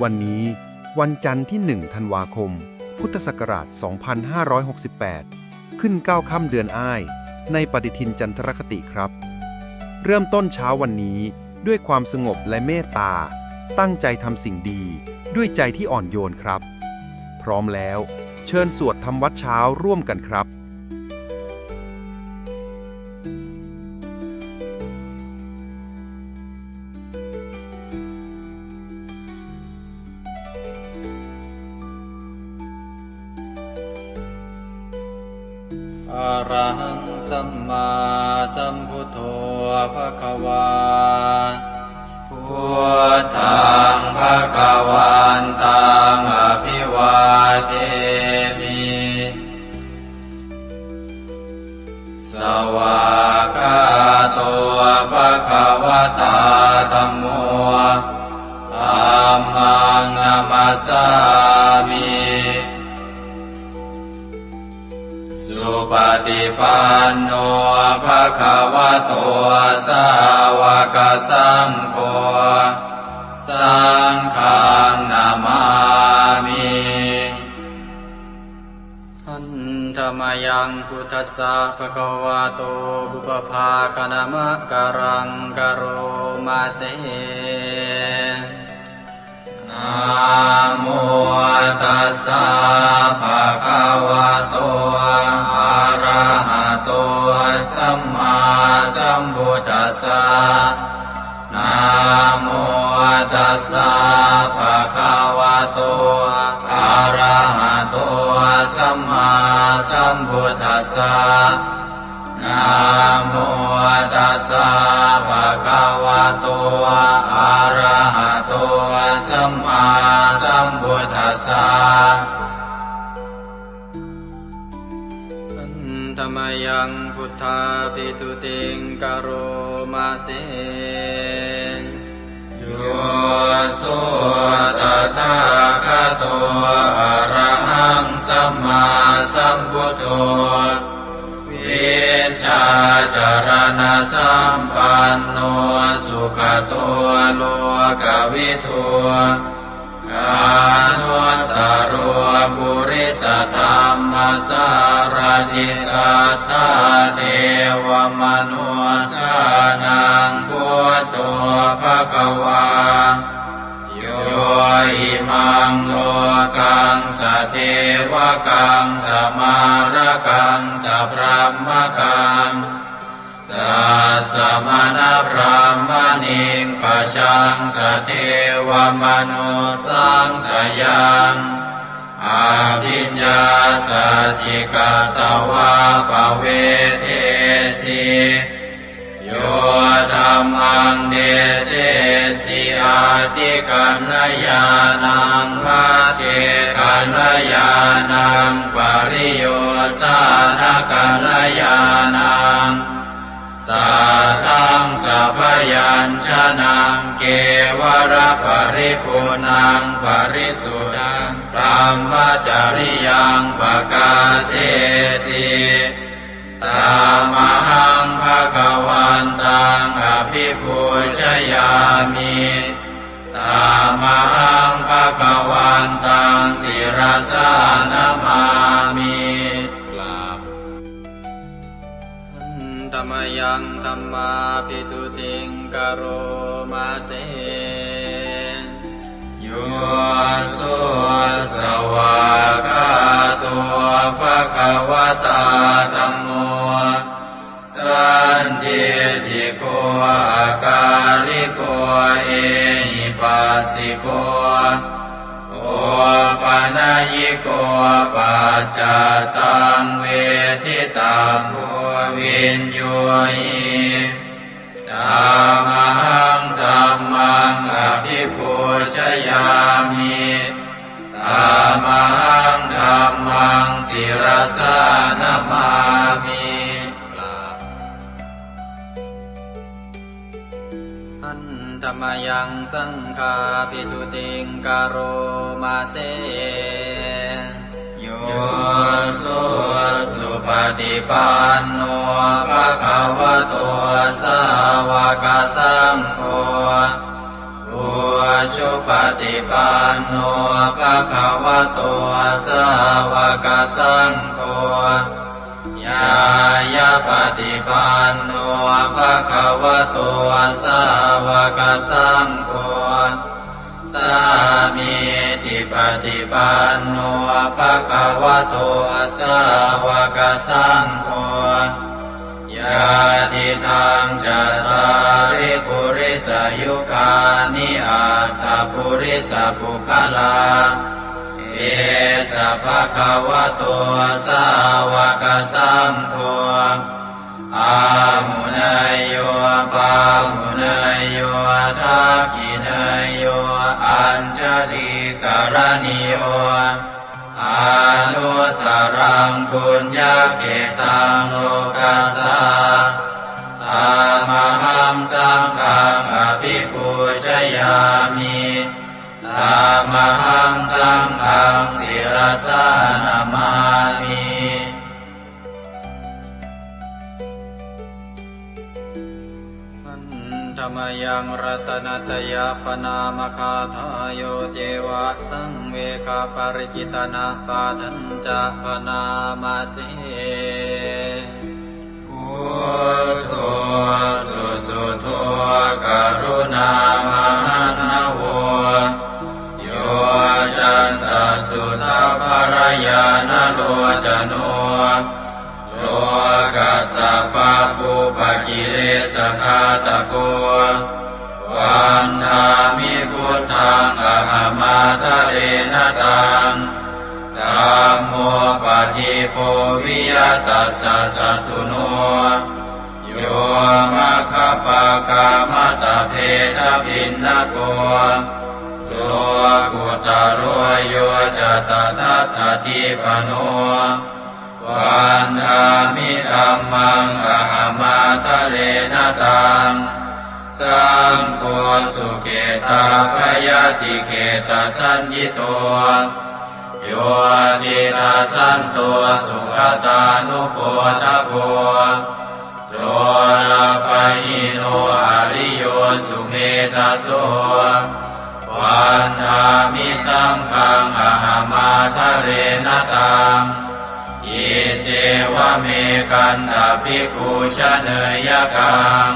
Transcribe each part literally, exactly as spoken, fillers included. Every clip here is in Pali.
วันนี้วันจันทร์ที่ หนึ่ง ธันวาคม พุทธศักราช สองพันห้าร้อยหกสิบแปด ขึ้นเก้าค่ำเดือนอ้าย ในปฏิทินจันทรคติครับ เริ่มต้นเช้าวันนี้ด้วยความสงบและเมตตา ตั้งใจทำสิ่งดีด้วยใจที่อ่อนโยนครับ พร้อมแล้ว เชิญสวดทำวัตรเช้าร่วมกันครับ Arahaṃ sammāsambuddho bhagavā. Buddhaṃ bhagavantaṃ abhivādemi. Svākkhāto bhagavatā dhammo. Dhammaṃ namassāmi. Supaṭipanno bhagavato sāvakasaṅgho. Saṅghaṃ namāmi. Handa mayaṃ buddhassa bhagavato pubbabhāganamakāraṃ karoma se. Namo tassa bhagavato arahato sammāsambuddhassa. Namo tassa bhagavato arahato sammāsambuddhassa. Namo tassa bhagavato arahato sammāsambuddhassa. Handa mayaṃ buddhābhistutiṃ karoma se. Yo so tathāgato arahaṃ sammāsambuddho, vijjācaraṇasampanno sugato lokavidū, anuttaro purisadammasārathi satthā devamanussānaṃ buddho bhagavā. Yo imaṃ lokaṃ sadevakaṃ samārakaṃ sabrahmakaṃ sassamaṇabrāhmaṇiṃ pajaṃ sadevamanussāṃ sayaṃ abhiññāsacchikatvā pavedesi. Yo dhammaṃ desesi atthikaññāṇaṃ, pacchekakaññāṇaṃ, pariyosānakaññāṇaṃ, saddaṃ sabyañjanaṃ, kevalaparipuṇṇaṃ parisuddhaṃ brahmacariyaṃ pakāsesi. Tamahaṃ bhagavantaṃ abhipūjayāmi. Tamahaṃ bhagavantaṃ sirasā namāmi. กราบ Handa mayaṃ dhammābhistutiṃ karoma se. Yo so svākkhāto bhagavatā dhammo, sandiṭṭhiko akāliko ehipassiko, opanayiko paccattaṃ veditabbo viññūhi. Tamahaṃ dhammaṃ abhipūjayāmi. Tamahaṃ dhammaṃ sirasā namāmi. กราบ Handa mayaṃ saṅghābhistutiṃ karoma se. Yo so supaṭipanno bhagavato sāva sāvakasaṅgho, ujupaṭipanno bhagavato sāvakasaṅgho, ñāyapaṭipanno bhagavato sāvakasaṅgho, sāmīcipaṭipanno bhagavato sāvakasaṅgho, yadidaṃ cattāri purisayugāni aṭṭha purisapuggalā, esa bhagavato sāvakasaṅgho, āhuneyyo pāhuneyyo dakkhiṇeyyo añjalikaraṇīyo, anuttaraṃ puññakkhettaṃ lokassā. Tamahaṃ saṅghaṃ abhipūjayāmi. Tamahaṃ saṅghaṃ sirasā namāmi. Handa mayaṃ ratanattayappaṇāmagāthā, yo ceva saṃvegaparicittanapāṭhañca bhaṇāma se. Buddho susuddho karuṇāmahaṇṇavo, yoccantasuddhabbarañāṇalocano, lokassa pabbupakilesagāthako, vandāmi buddhaṃ ahamādarena taṃ. Dhammo padīpo viya tassa satthuno, yo maggapākamattabhedabhinnako, lokuttaro yo ca tadattadīpano, vandāmi dhammaṃ ahamādarena taṃ. Saṅgho sukhitavayadikhettasaññito, yo tidasanto sugatānubodhako, lolapahīno ariyo sumedhaso, vandāmi saṅghaṃ ahamādarena taṃ. Iccevamekantā bhikkhu janeyya kaṃ,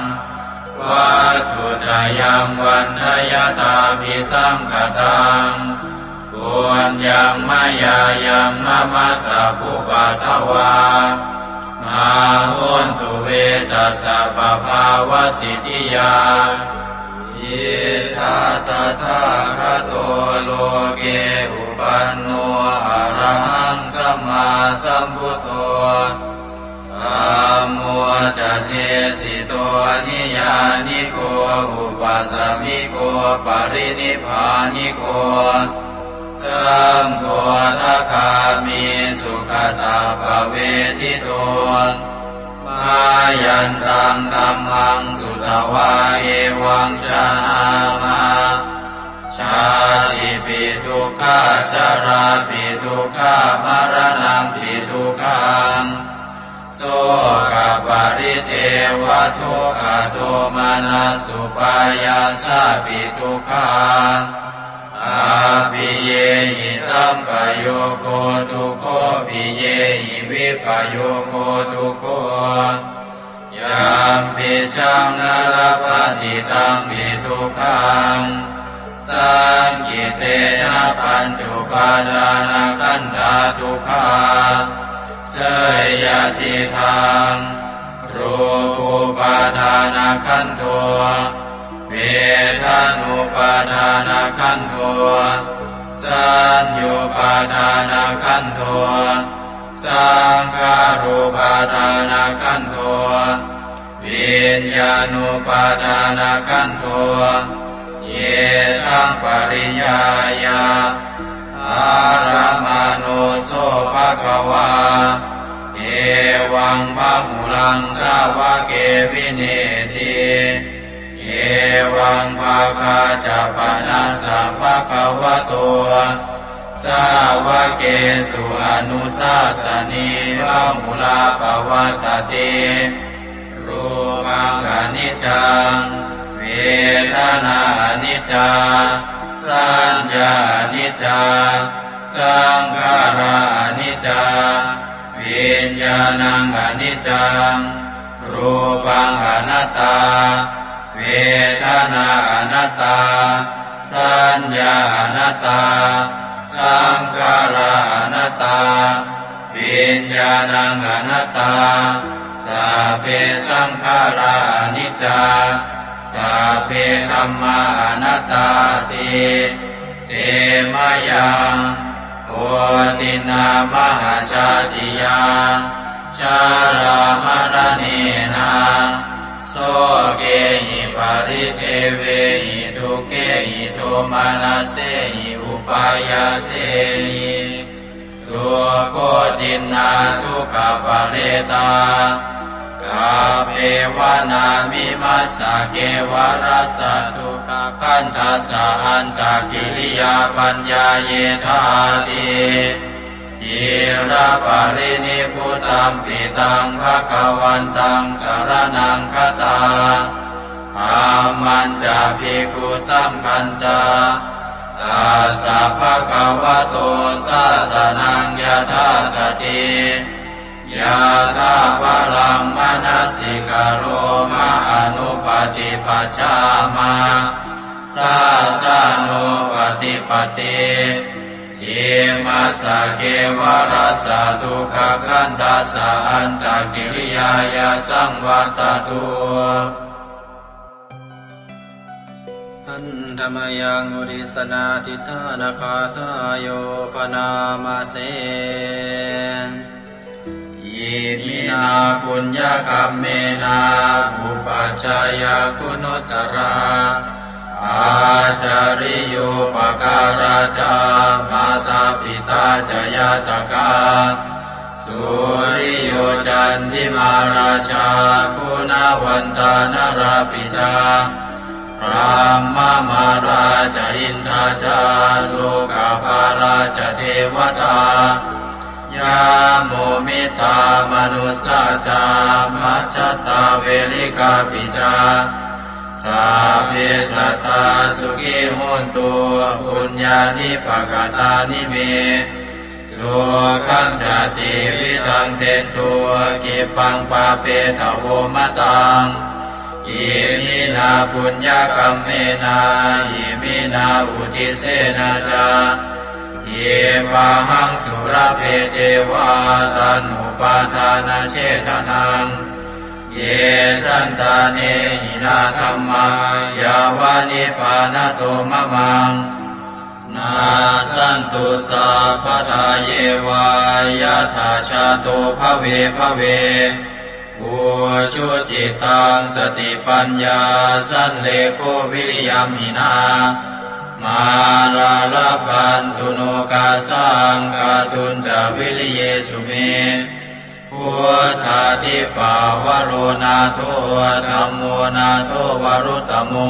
vatthuttayaṃ vandayattābhisaṅkhatāṃ, puññaṃ mayā yaṃ mama sabbupaddavā, mā hontu ve tassa pabhāvasiddhiyā. Idha tathāgato loke upanno arahaṃ sammāsambuddho, dhammo ca desito niyyāniko upasamiko parinibbāniko, saṅgho sakāmi sugatappavedito. Mayantaṃ dhammaṃ sutvā evaṃ janāma, jātipi dukkhā jarāpi dukkhā maraṇampi dukkhaṃ, sokaparidevadukkhadomanassupāyāsāpi dukkhā, appiyehi sampayogo dukkho piyehi vippayogo dukkho, yampicchaṃ na labhati tampi dukkhaṃ, saṅkhittena pañcupādānakkhandhā dukkhā. Seyyathidaṃ, rūpupādānakkhandho, vedanupādānakkhandho, saññupādānakkhandho, saṅkhārupādānakkhandho, viññānupādānakkhandho, yesaṃ pariññāya ārāmaṇo so bhagavā, evaṃ bahulaṃ sāvake vineeti. Evaṃ bhāgā ca panassa bhagavato sāvakesu anussāsanī bahulā pavattati. Rūpaṃ aniccaṃ, aniccā, saññā aniccā, saṅkhārā aniccā, viññāṇaṃ aniccaṃ, rūpaṃ anattā, vedanā anattā, saññā anattā, saṅkhārā anattā, viññāṇaṃ anattā, sabbe saṅkhārā aniccā, sabbe dhammā anattāti. Te mayaṃ otiṇṇā mahāsātiyā jarāmaraṇena sokehi paridevehi dukkhehi domanassehi upāyāsehi dukkhotiṇṇā dukkhaparetā. Kappeva nāmimassa kevalassa dukkhakkhandhassa antakiriyā paññāyedhāti. Ciraparinibbutampi taṃ bhagavantaṃ saraṇaṃ gatā, dhammañca bhikkhusaṅghañca, tassa bhagavato sāsanaṃ yathāsati yathābalaṃ manasikaroma anupaṭipajjhāma sāsanūpaṭipatti. Imassa kevalassa dukkhakkhandhassa antakiriyāya saṃvattatu. Handa mayaṃ uddissanādhiṭṭhānagāthāyo bhaṇāma se. Iminā puññakammena upajjhāyā guṇuttarā ācariyūpakārā ca mātā pitā ca ñātakā suriyo candimā rājā guṇavantā narāpi ca brahmamārā ca indā ca lokapālā ca devatā yamo mittā manussā ca majjhattā verikāpi ca. Sabbe sattā sukhī hontu puññāni pakatāni me sukhañca tividhaṃ dentu khippaṃ pāpetha vomataṃ. Iminā puññakammena iminā uddisena ca khippāhaṃ sulabhe ceva taṇhupādānachedanaṃ. Ye santāne hinā dhammā yāva nibbānato mamaṃ nassantu sabbadā yeva yattha jāto bhave bhave. Ujucittaṃ satipaññā sallekho viriyamhinā mārā labhantu nokāsaṃ kātuñca viriyesu me. Buddhādhipavaro nātho dhammo nātho varuttamo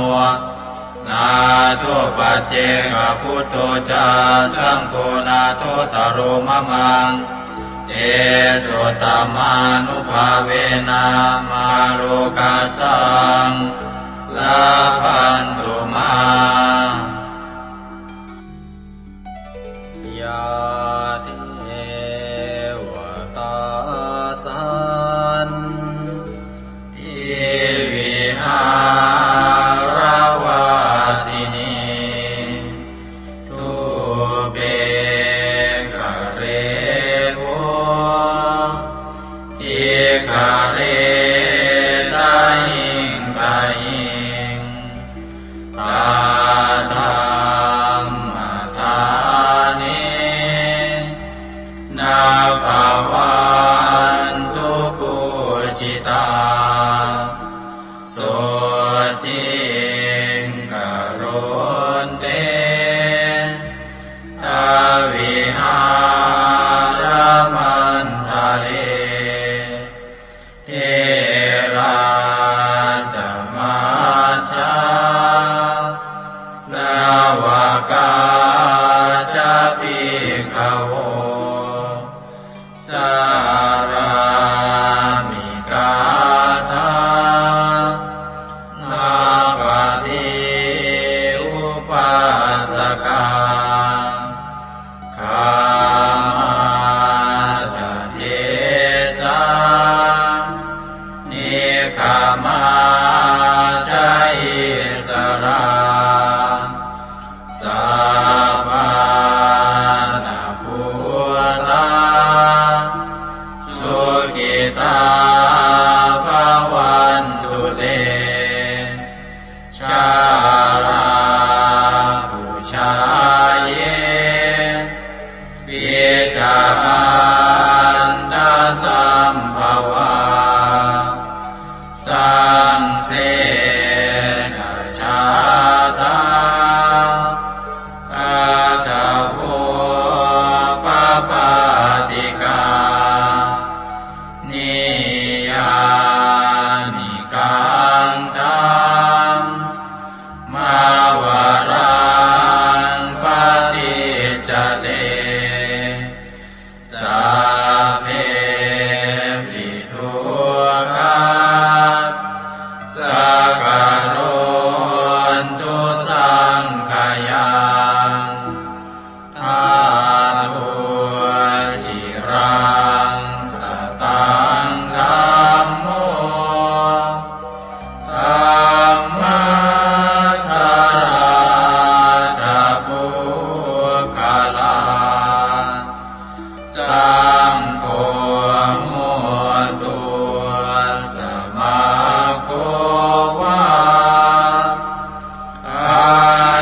nātho paccekabuddho ca saṅgho nāthottaro mamaṃ. Tesottamānubhāvena mārokāsaṃ labhantu mā. Yā devatā santi vihāravāsinī thūpe ghare bodhighare tahiṃ tahiṃ Samā ca issarā sappāṇabhūtā sukhitā bhavantu te. Jalābujā yepi ca aṇḍasambhavā saṃsedajātā athavopapātikā niyyānikaṃ dhammavaraṃ paṭicca te sabbepi dukkhā sakarontu saṅkhayaṃ. Ṭhātu ciraṃ sataṃ dhammo dhammaddharā ca puggalā. Saṅgho hotu samaggo va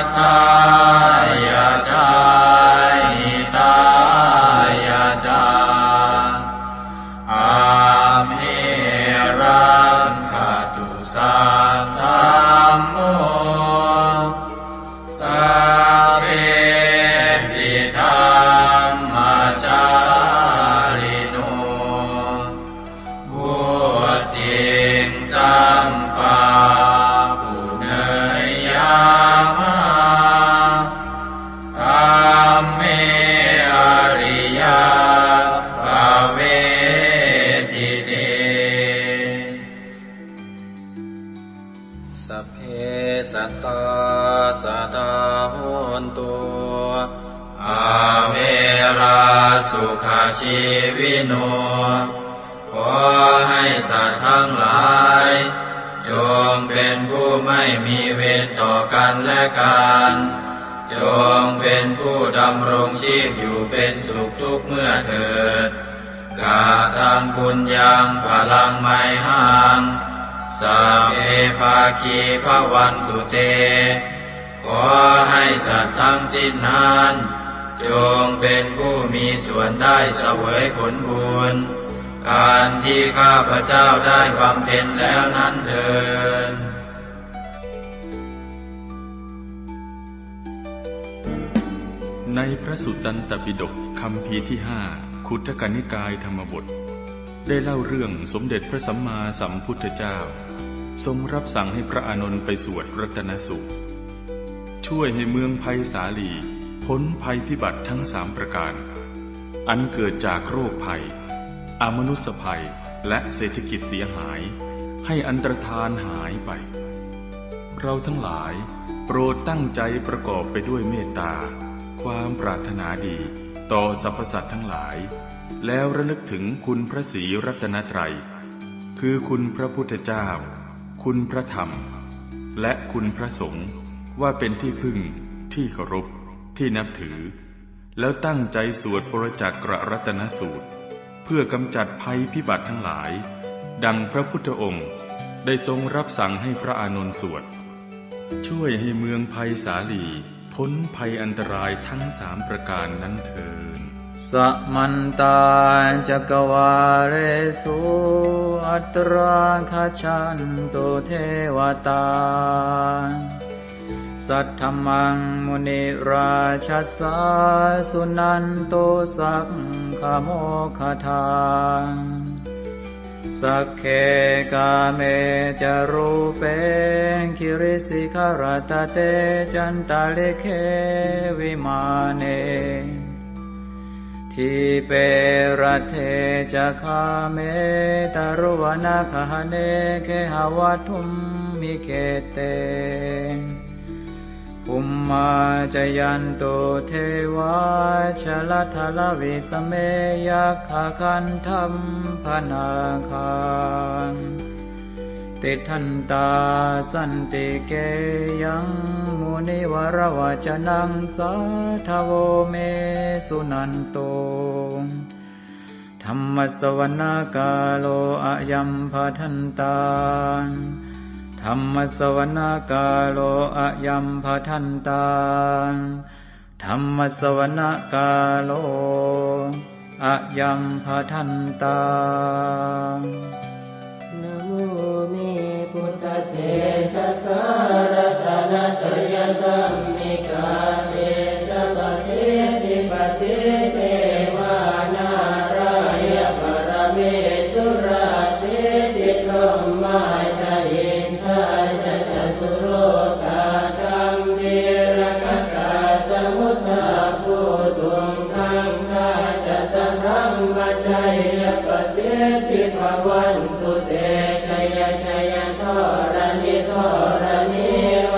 atthāya ca hitāya ca. Amhe rakkhatu saddhammo sabbepi dhammacārino. Vuḍḍhiṃ sampāpuṇeyyāma dhamme ariyappavedite. Sabbe sattā sadā hontu averā sukhajīvino. ขอให้สัตว์ทั้งหลาย จงเป็นผู้ไม่มีเวรต่อกันและกัน จงเป็นผู้ดำรงชีพอยู่เป็นสุขทุกเมื่อเถิด Kataṃ puññaṃ phalaṃ mayhaṃ sabbe bhāgī bhavantu te. ขอให้สัตว์ทั้งสิ้นนั้น จงเป็นผู้มีส่วนได้เสวยผลบุญ อันที่ข้าพเจ้าได้บำเพ็ญแล้วนั้นเทอญ ในพระสุตตันตปิฎกคัมภีร์ที่ห้า ขุททกนิกายธรรมบท ได้เล่าเรื่องสมเด็จพระสัมมาสัมพุทธเจ้า ทรงรับสั่งให้พระอานนท์ไปสวดรัตนสูตร ช่วยให้เมืองไพศาลีพ้นภัยพิบัติทั้งสามประการ อันเกิดจากโรคภัย อมนุสสภัย และเศรษฐกิจเสียหาย ให้อันตรธานหายไป เราทั้งหลายโปรดตั้งใจประกอบไปด้วยเมตตา ความปรารถนาดีต่อสรรพสัตว์ทั้งหลาย แล้วระลึกถึงคุณพระศรีรัตนตรัย คือคุณพระพุทธเจ้า คุณพระธรรม และคุณพระสงฆ์ ว่าเป็นที่พึ่ง ที่เคารพ ที่นับถือ แล้วตั้งใจสวดปรจักกรัตนสูตร เพื่อกำจัดภัยพิบัติทั้งหลาย ดังพระพุทธองค์ได้ทรงรับสั่งให้พระอานนท์สวด ช่วยให้เมืองไพศาลีพ้นภัยอันตรายทั้งสามประการนั้นเทอญ Samantā cakkavāḷesu atrāgacchantu devatā. Saddhammaṃ munirājassa suṇantu saggamokkhadaṃ. Sagge kāme ca rūpe girisikharataṭe cantalikkhe vimāne. Dīpe raṭṭhe ca gāme taruvanagahane gehavatthumhi khette. Bhummā cāyantu devā jalathalavisame yakkhagandhabbanāgā. tiṭṭhantā santike yaṃ munivaravacanaṃ sādhavo me suṇantu. Dhammassavanakālo ayambhadantā. Dhammassavanakālo ayambhadantā. Dhammassavanakālo ayambhadantā. Namo me buddhatejasā ratanattayadhammikā tejapasiddhi pasīdevā nārāya paramesurā siddhibrahmā ca indā ca catulokā gambhīrakkhakā samuddā bhūtuṃ gaṅgā ca sabrahmajayya pasiddhi bhavantu te. Jaya jaya dharaṇi dharaṇī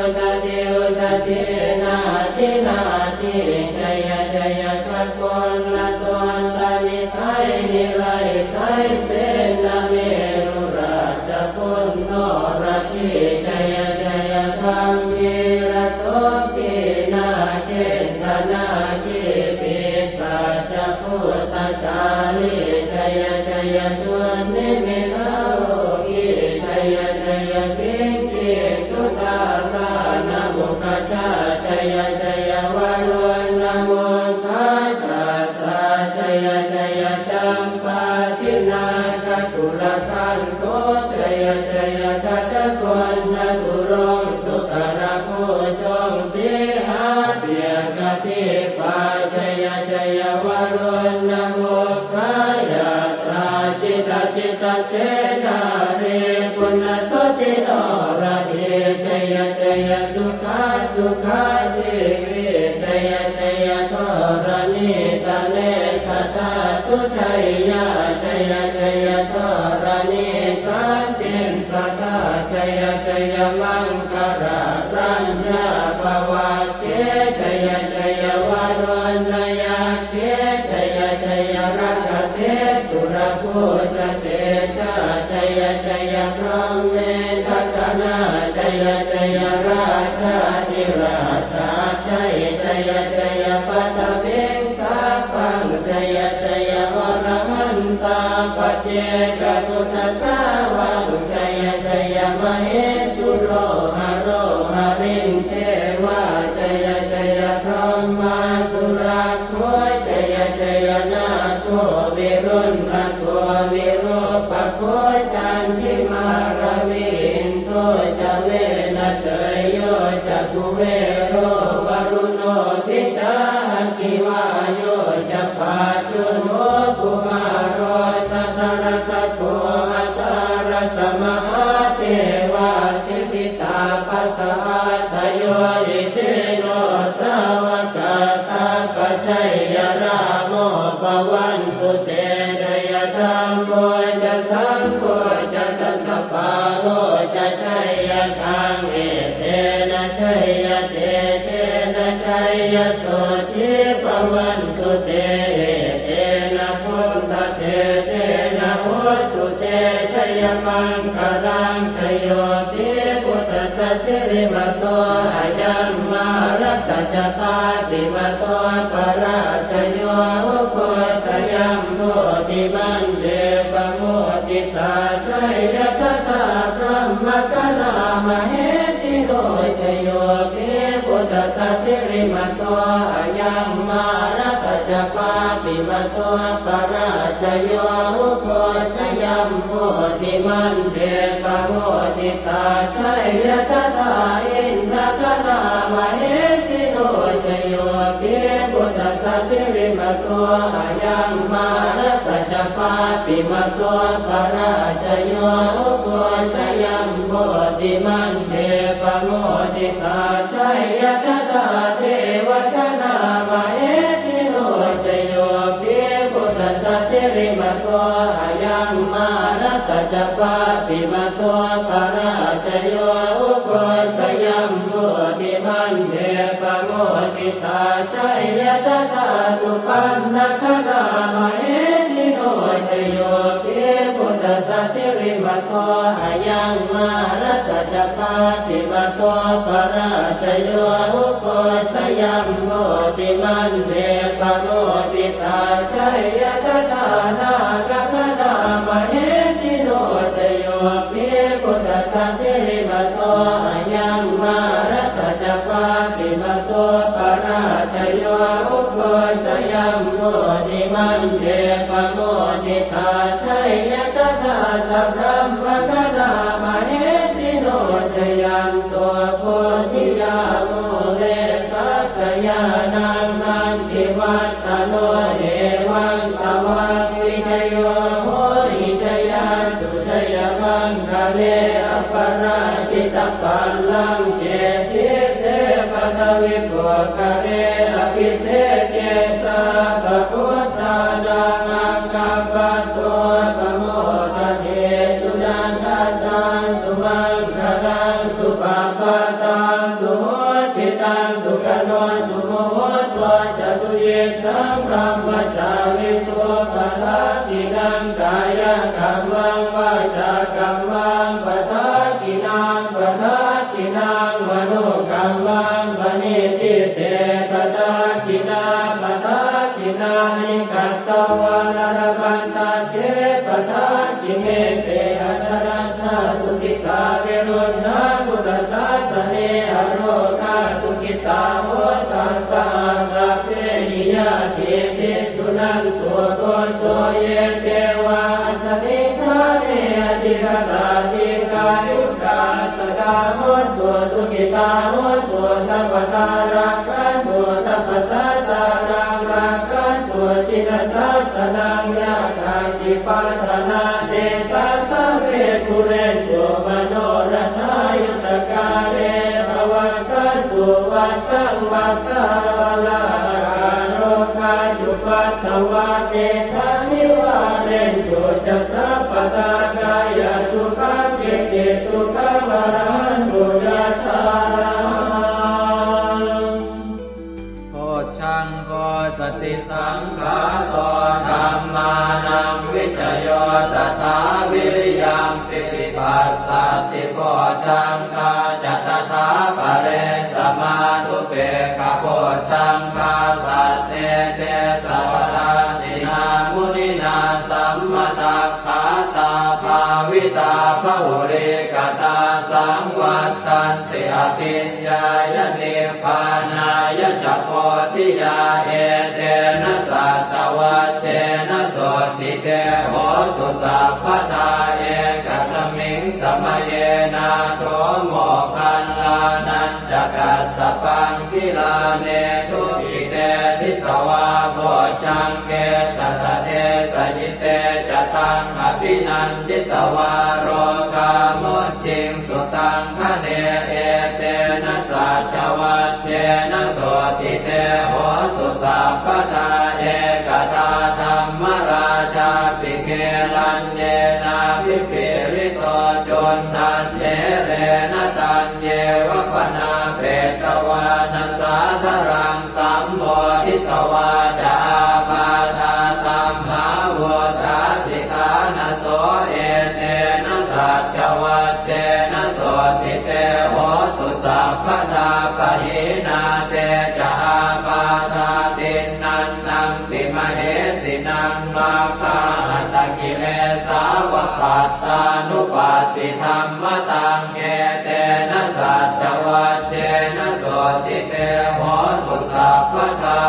udadhi udadhī nadi nadī jaya jaya gaganalatantanisaya nirayasaya senameru rājabala noradī jaya jaya gambhīrasombhī nāgendanāgī pisācabhūtakālī jaya jaya dunnimittarogī jaya jaya siṅgī sudā dānamukhajā jaya jaya varuṇamukhasātrā jaya jaya campādināgakulagantho jaya jaya gajagonnaturaṅga sukarabhujaṅga sīhabyagghadīpā jaya jaya varuṇamukhayātrā jita jita senārī puna suddhi noradī jaya jaya sukhā sukhā jīvī jaya jaya dharaṇītale sadā sujayyā jaya jaya dharaṇī santin sadā jaya jaya maṅkarāraññā bhavagge jaya jaya varuṇayakkhe jaya jaya rakkhase surabhujatejā jaya jaya brahmendagaṇā jaya jaya rājādhirājasājjai jaya jaya paṭhaviṃ sabbaṃ jaya jaya arahantā paccekabuddhasāvaṃ jaya jaya mahesuro haro harindevā jaya jaya brahmā surakkho jaya jaya nāgo viruḷhako virūpakkho candimā ravi indo ca venateyyo ca kuvero varuṇopi ca aggi vāyo ca pājuṇho kumāro dhataraṭṭhako aṭṭhārasa mahādevā siddhitāpasa-ādayo isino sāvakā sabbā jaya rāmo bhavantu te jaya dhammo ca saṅgho ca dasapālo ca jayakaṃ etena jayatejena jayasotthī bhavantu te etena buddhatejena hotu te jayamaṅgalaṃ jayo pi buddhassa sirīmato ayaṃ mārassa ca pāpimato parājayo ugghosayuṃ bodhimaṇḍe pamoditā jaya tadā brahmagaṇā mahesino jayo pi buddhassa sirīmato ayaṃ mārassa ca pāpimato parājayo ugghosayuṃ bodhimaṇḍe pamoditā jaya tadā indagaṇā mahesino jayo pi buddhassa sirīmato ayaṃ mārassa ca pāpimato parājayo ugghosayuṃ bodhimaṇḍe pamoditā jaya tadā devagaṇā mahesino jayo pi buddhassa sirīmato ayaṃ mārassa ca pāpimato parājayo ugghosayuṃ bodhimaṇḍe pamoditā jaya tadā supaṇṇagaṇā mahesino jayo pi buddhassa sirīmato ayaṃ Mārassa ca pāpimato parājayo, ugghosayuṃ bodhimaṇḍe pamoditā, jaya tadā nāgagaṇā mahesino. Jayo hi buddhassa sirīmato ayaṃ, mārassa ca pāpimato parājayo, ugghosayuṃ bodhimaṇḍe pamoditā, jaya tadā sabrahmagaṇā mahesino. Jayanto bodhiyā mūle sakyānaṃ nandivaḍḍhano, evaṃ tvaṃ vijayo hohi jayassu jayamaṅgale, aparājitapallaṅke sīse paṭhavipokkhare, abhiseke sabbabuddhānaṃ aggappatto pamodati. Sunakkhattaṃ sumaṅgalaṃ supabhātaṃ suhuṭṭhitaṃ, sukhaṇo sumuhutto ca suyiṭṭhaṃ brahmacārisu, padakkhiṇaṃ kāyakammaṃ vācākammaṃ padakkhiṇaṃ, padakkhiṇaṃ manokammaṃ paṇidhī te padakkhiṇā, padakkhiṇāni katvāna labhantatthe padakkhiṇe. Te atthaladdhā sukhitā viruḷhā buddhasāsane, arogā sukhitā hotha saha sabbehi ñātibhi. Suṇantu bhonto ye devā asmiṃ ṭhāne adhigatā, dīghāyukā sadā hontu, sukhitā hontu sabbadā, rakkhantu sabbasattānaṃ, rakkhantu jinasāsanaṃ. Yā kāci patthanā tesaṃ sabbe pūrentu manorathā, yuttakāle pavassantu vassaṃ vassā, ālāhakā rogā cupaddavā tesaṃ nivārentu ca sabbadā, kāyasukhaṃ cittisukhaṃ arahantu yathārahaṃ. Bojjhaṅgo satisaṅkhāto dhammānaṃ vicayo tathā, viriyampīti passaddhi bojjhaṅgā ca tathāpare, samādhupekkhabojjhaṅgā sattete sabbadassinā, muninā sammadakkhātā bhāvitā bahulīkatā, saṃvattanti abhiññāya nibbānāya ca bodhiyā. Etena saccavajjena sotthi te hotu sabbadā, ekasmiṃ samaye nātho moggallānañca kassapaṃ, gilāne dukkhite disvā bojjhaṅge satta desayi. Te ca taṃ abhinanditvā rogā mucciṃsu taṅkhaṇe. Etena saccavajjena sotthi te hotu sabbadā, ekadā dhammarājāpi gelaññenābhipīḷito, cundattherena taññeva bhaṇāpetvāna sādaraṃ, sammoditvā ca ābādhā tamhā vuṭṭhāsi ṭhānaso. Etena saccavajjena sotthi te hotu sabbadā, pahīnā te ca ābādhā tiṇṇannampi mahesinaṃ, maggāhatakilesāva pattānuppattidhammataṃ. Etena saccavajjena sotthi te hotu sabbadā.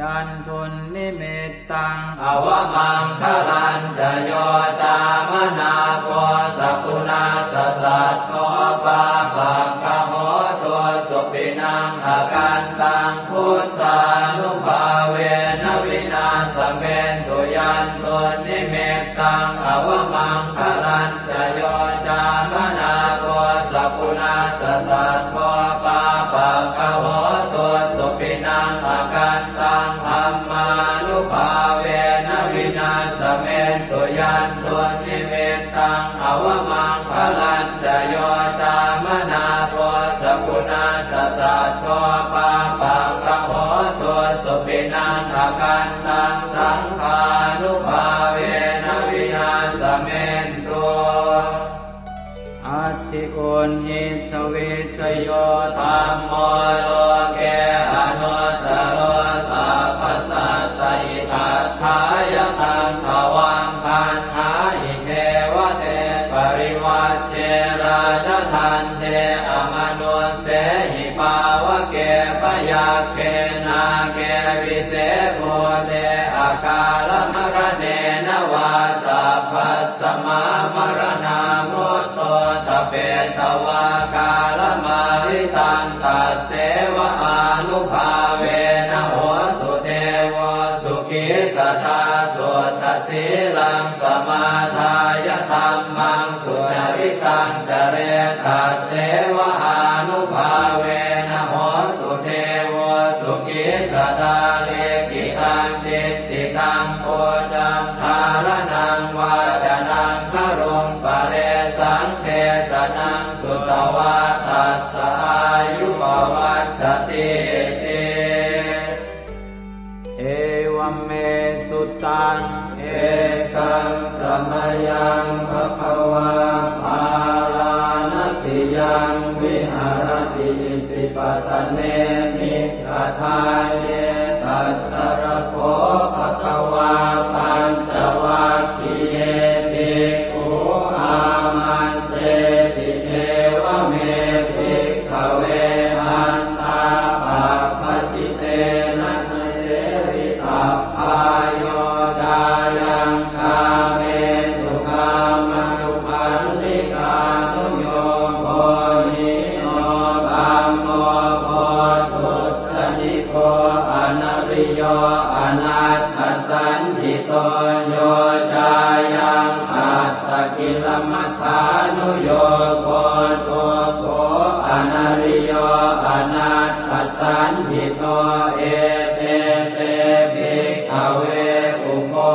Yandunnimittaṃ avamaṅgalañca yo cāmanāpo sakuṇassa saddo, pāpaggaho dussupinaṃ akantaṃ, buddhānubhāvena vināsamentu. Yandunnimittaṃ avamaṅgalañca yo cāmanāpo sakuṇassa saddo, pāpaggaho dussupinaṃ akantaṃ, dhammānubhāvena vināsamentu. Yandunnimittaṃ avamaṅgalañca yo cāmanāpo sakuṇassa saddo, pāpaggaho Uṇhissa vijjayo dhammo loke anuttaro sabbasattahitatthāya taṃ tvaṃ gaṇhāhi devate parivajje rājadaṇḍe amanussehi pāvake byagghe nāge vise bhūte akālamaraṇena vā sabbasmā maraṇā mutto ṭhapetvā kālamāritaṃ tasseva ānubhāvena hotu devo sukhī sadā. Suddhasīlaṃ samādāya dhammaṃ sucaritaṃ care tasseva ānubhāvena hotu devo sukhī sadā. Likkhitaṃ cintitaṃ pūjaṃ dhāraṇaṃ vācanaṃ garuṃ paresaṃ desanaṃ sutvā tassa āyu pavaḍḍhatīti. Evaṃ me sutaṃ. Ekaṃ samayaṃ bhagavā bārāṇasiyaṃ viharati isipatane migadāye. Tatra kho bhagavā pañcavaggiye bhikkhū āmantesi: Evaṃ me bhikkhave antā pabbajitena na sevitabbā. Yo cāyaṃ kāmesu kāmasukhallikānuyogo hīno gammo pothujjaniko anariyo anatthasañhito, yo cāyaṃ attakilamathānuyogo dukkho anariyo anatthasañhito, ete te bhikkhave ubho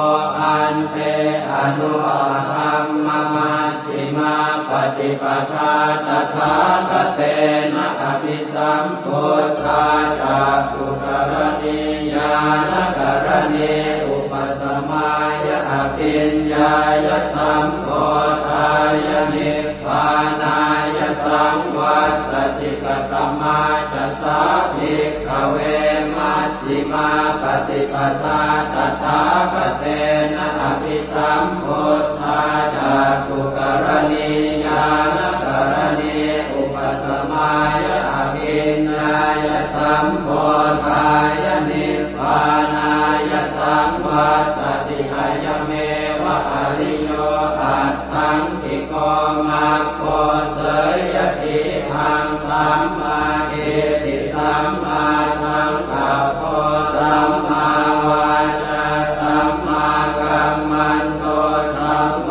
ante anupagamma majjhimā paṭipadā tathāgatena abhisambuddhā cakkhukaraṇī ñāṇakaraṇī upasamāya abhiññāya sambodhāya nibbānāya saṃvattati. Katamā ca sā bhikkhave maj jhimā paṭipadā tathāgatena abhisambuddhā cakkhukaraṇī ñāṇakaraṇī upasamāya abhiññāya sambodhāya nibbānāya saṃvattati? Ayameva ariyo aṭṭhaṅgiko maggo, seyyathīdaṃ: sammādiṭṭhi sammāsaṅkappo sammāvācā sammākammanto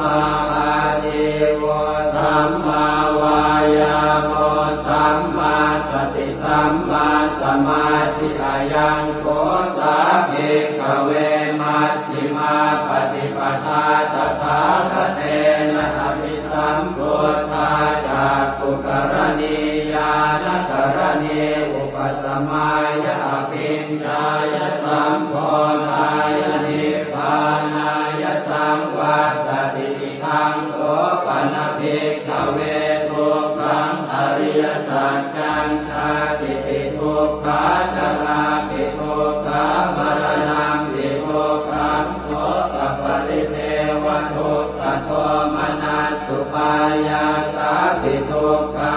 sammāājīvo sammāvāyāmo sammāsati sammāsamādhi. Ayaṃ kho sā bhikkhave maj jhimā paṭipadā tathāgatena abhisambuddhā cakkhukaraṇī ñāṇakaraṇī upasamāya abhiññāya sambodhāya nibbānāya saṃvattati. Idaṃ kho pana bhikkhave dukkhaṃ ariyasaccaṃ: jātipi dukkhā jarāpi dukkhā maraṇampi dukkhaṃ sokaparidevadukkhadomanassupāyāsāpi dukkhā,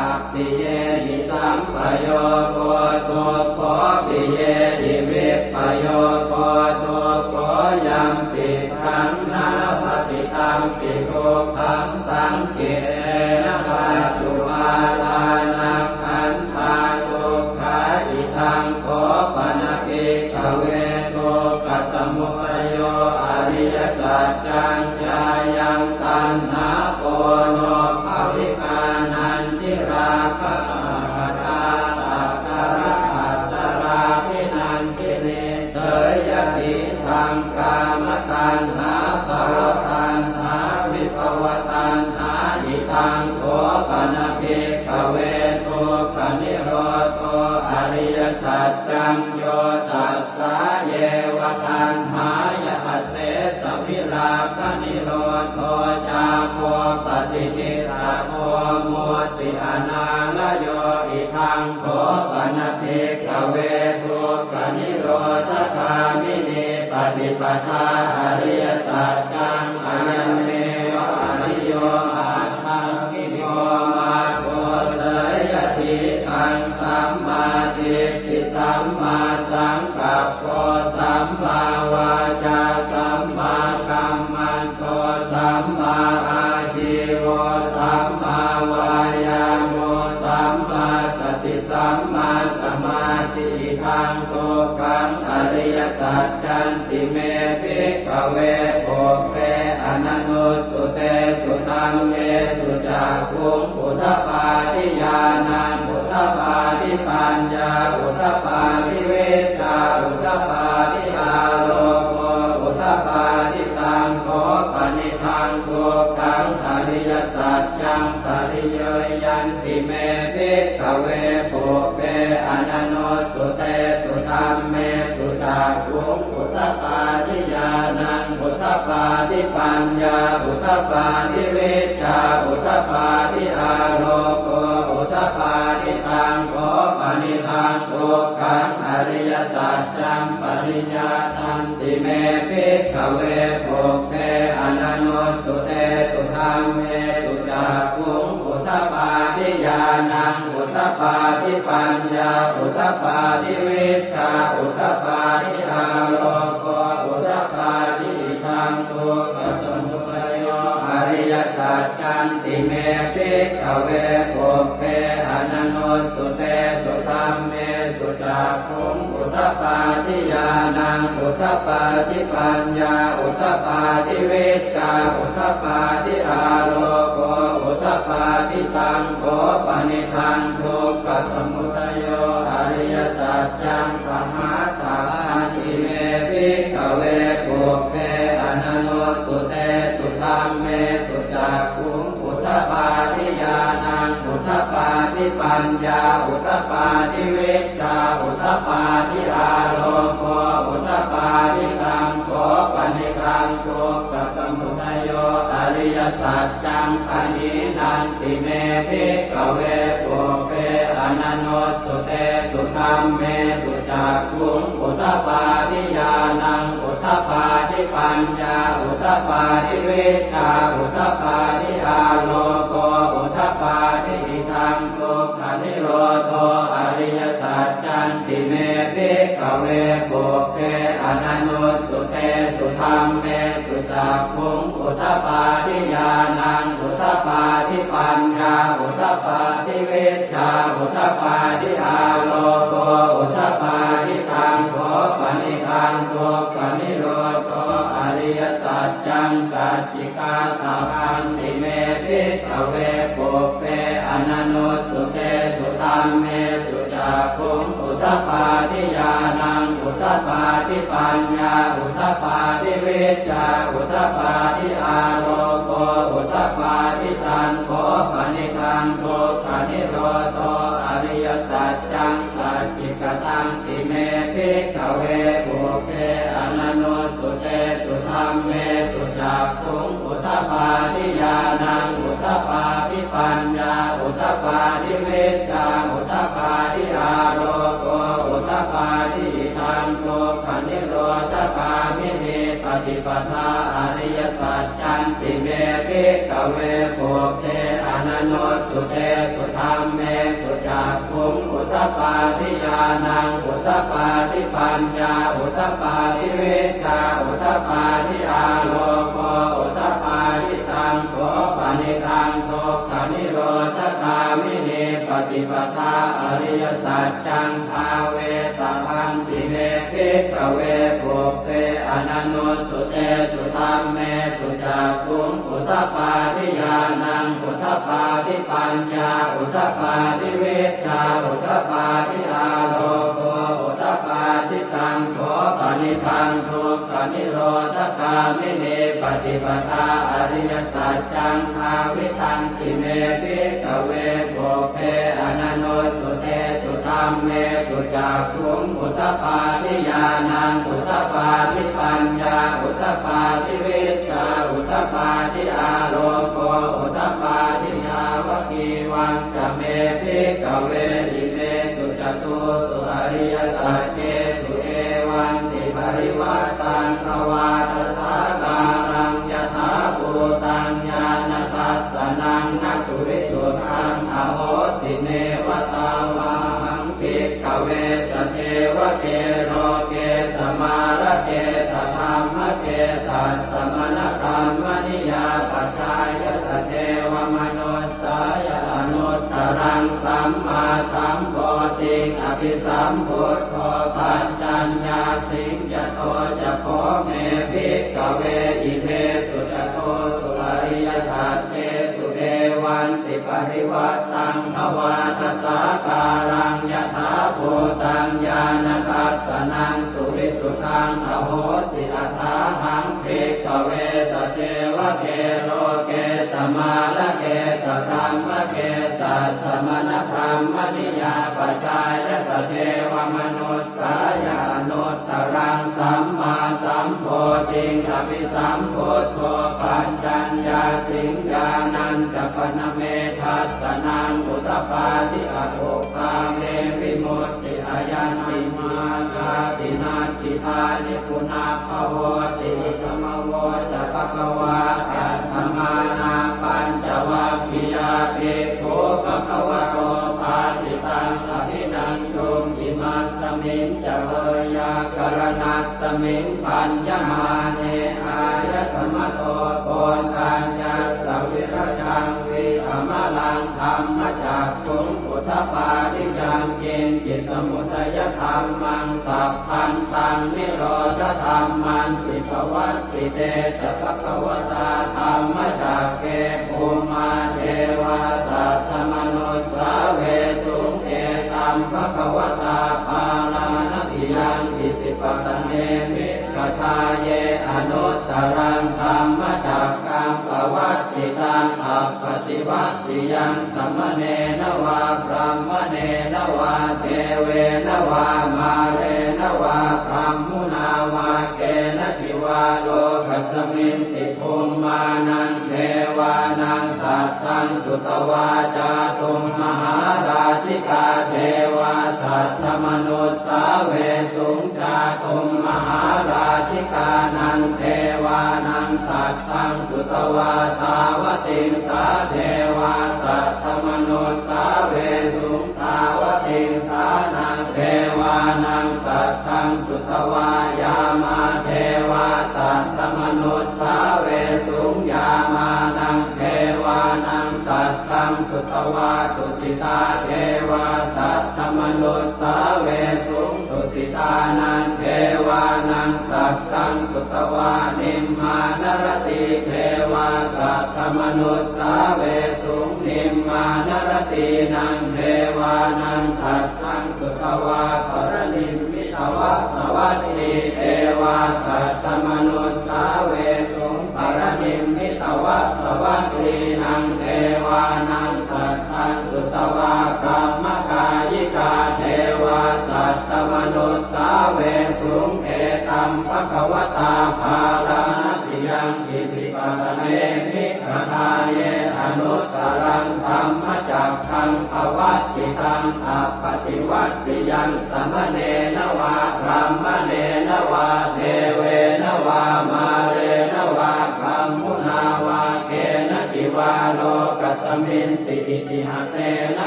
appiyehi sampayogo dukkho piyehi vippayogo dukkho, yampidaṃ na labhati tampi dukkhaṃ saṅkhittena pañcupādānakkhandhā dukkhā. Idaṃ kho pana bhikkhave dukkhasamudayo ariyasaccaṃ: yāyaṃ taṇhā ponobbhavikā nandirāgasahagatā tatra atatāladdhanandinī, seyyathīdaṃ: kāmataṇhā bhavataṇhā vibhavataṇhā. Idaṃ kho pana bhikkhave dukkhanirodho ariyasaccaṃ: yo tassāyeva taṇhāya asesavirāganirodho cāgo paṭinissaggo mutti anālayo. Idaṃ kho pana bhikkhave dukkhanirodhagāminī paṭipadā ariyasaccaṃ, ayameva ariyo aṭṭhaṅgiko maggo, seyyathīdaṃ: sammādiṭṭhi sammāsaṅkappo sammāvācā sammākammanto sammāājīvo sammāvāyāmo sammāsati sammāsamādhi. Idaṃ dukkhaṃ ariyasaccanti me bhikkhave pubbe ananussutesu dhammesu cakkhuṃ udapādi ñāṇaṃ udapādi paññā udapādi vijjā udapādi āloko udapādi. Taṃ kho panidaṃ dukkhaṃ ariyasaccaṃ pariññeyyanti me bhikkhave pubbe ananussutesu dhammesu cakkhuṃ udapādi ñāṇaṃ udapādi paññā udapādi vijjā udapādi āloko udapādi. Taṃ kho panidaṃ dukkhaṃ ariyasaccaṃ pariññātanti me bhikkhave pubbe ananussutesu dhammesu cakkhuṃ udapādi ñāṇaṃ udapādi paññā udapādi vijjā udapādi āloko udapādi. Idaṃ dukkhasamudayo ariyasaccanti me bhikkhave pubbe ananussutesu dhammesu cakkhuṃ udapādi ñāṇaṃ udapādi paññā udapādi vijjā udapādi āloko udapādi. Taṃ kho panidaṃ dukkhasamudayo ariyasaccaṃ pahātabbanti me bhikkhave pubbe ananussutesu dhammesu cakkhuṃ udapādi ñāṇaṃ udapādi paññā udapādi vijjā udapādi āloko udapādi. Taṃ kho panidaṃ dukkhasamudayo ariyasaccaṃ pahīnanti me bhikkhave pubbe ananussutesu dhammesu cakkhuṃ udapādi ñāṇaṃ udapādi paññā udapādi vijjā udapādi āloko udapādi. Idaṃ dukkhanirodho ariyasaccanti me bhikkhave pubbe ananussutesu dhammesu cakkhuṃ udapādi ñāṇaṃ udapādi paññā udapādi vijjā udapādi āloko udapādi. Taṃ kho panidaṃ dukkhanirodho ariyasaccaṃ sacchikātabbanti me bhikkhave pubbe ananussutesu dhammesu cakkhuṃ udapādi ñāṇaṃ udapādi paññā udapādi vijjā udapādi āloko udapādi. Taṃ kho panidaṃ dukkhanirodho ariyasaccaṃ sacchikatanti me bhikkhave pubbe ananussutesu dhammesu cakkhuṃ udapādi ñāṇaṃ udapādi paññā udapādi vijjā udapādi āloko udapādi. Idaṃ dukkhanirodhagāminī paṭipadā ariyasaccanti me bhikkhave pubbe ananussutesu dhammesu cakkhuṃ udapādi ñāṇaṃ udapādi paññā udapādi vijjā udapādi āloko udapādi. Taṃ kho panidaṃ dukkhanirodhagāminī paṭipadā ariyasaccaṃ bhāvetabbanti me bhikkhave pubbe ananussutesu dhammesu cakkhuṃ udapādi ñāṇaṃ udapādi paññā udapādi vijjā udapādi āloko udapādi. Taṃ kho panidaṃ dukkhanirodhagāminī paṭipadā ariyasaccaṃ bhāvitanti me bhikkhave pubbe ananussutesu dhammesu cakkhuṃ udapādi ñāṇaṃ udapādi paññā udapādi vijjā udapādi āloko udapādi. Yāvakīva ca me bhikkhave imesu catūsu ariyasaccesu evantiparivaṭṭaṃ dvādasākāraṃ yathābhūtaṃ ñāṇadassanaṃ na suvisuddhaṃ ahosi. Neva tāvāhaṃ bhikkhave sadevake loke samārake sadhammake sassamaṇabrāhmaṇiyā pajāya sadevamanussāya anuttaraṃ sammāsambodhiṃ abhisambuddho paccaññāsiṃ. Yato ca kho me bhikkhave imesu catūsu ariyasaccesu evantiparivaṭṭaṃ dvādasākāraṃ yathābhūtaṃ ñāṇadassanaṃ suvisuddhaṃ ahosi. Athāhaṃ bhikkhave sadevake loke samārake sadhammake sassamaṇabrāhmaṇiyā pajāya sadevamanussāya anuttaraṃ sammāsambodhiṃ abhisambuddho paccaññāsiṃ. Ñāṇañca pana me dassanaṃ udapādi, akuppā me vimutti, ayaṃ nibbānāti, natthidāni punabbhavoti. Idamavoca bhagavā. Attamanā pañcavaggiyā bhikkhū bhagavato bhāsitaṃ abhinanduṃ. Imasmiñca veyyākaraṇasmiṃ bhaññamāne āyasmato Koṇḍaññassa virajaṃ vītamalaṃ dhammacakkhuṃ udapādi: yaṅkiñci samudayadhammaṃ sabbantaṃ nirodhadhammanti. Pavattite ca bhagavatā dhammacakke bhummā devā saddamanussāvesuṃ: etaṃ bhagavatā Bārāṇasiyaṃ Isipatane Migadāye anuttaraṃ dhammacakkaṃ pavattitaṃ appaṭivattiyaṃ samaṇena vā brāhmaṇena vā devena vā mārena vā brahmunā vā kenaci vā lokasminti. Bhummānaṃ devānaṃ saddaṃ sutvā cātummahārājikā devā saddamanussāvesuṃ. Cātummahārājikānaṃ devānaṃ saddaṃ sutvā tāvatiṃsā devā saddamanussāvesuṃ. Tāvatiṃsānaṃ devānaṃ saddaṃ sutvā yāmā devā saddamanussāvesuṃ. Yāmānaṃ devānaṃ saddaṃ sutvā tusitā devā saddamanussāvesuṃ. Tusitānaṃ devānaṃ saddaṃ sutvā nimmānaratī devā saddamanussāvesuṃ. Nimmānaratīnaṃ devānaṃ saddaṃ sutvā paranimmitavasavattī devā saddamanussāvesuṃ. Paranimmitavasavattīnaṃ devānaṃ saddaṃ sutvā brahmakāyikā devā saddamanussāvesuṃ. Etaṃ bhagavatā Bārāṇasiyaṃ Isipatane Migadāye anuttaraṃ dhammacakkaṃ pavattitaṃ appaṭivattiyaṃ samaṇena vā brāhmaṇena vā devena vā mārena vā brahmunā vā kenaci vā lokasminti. Itiha tena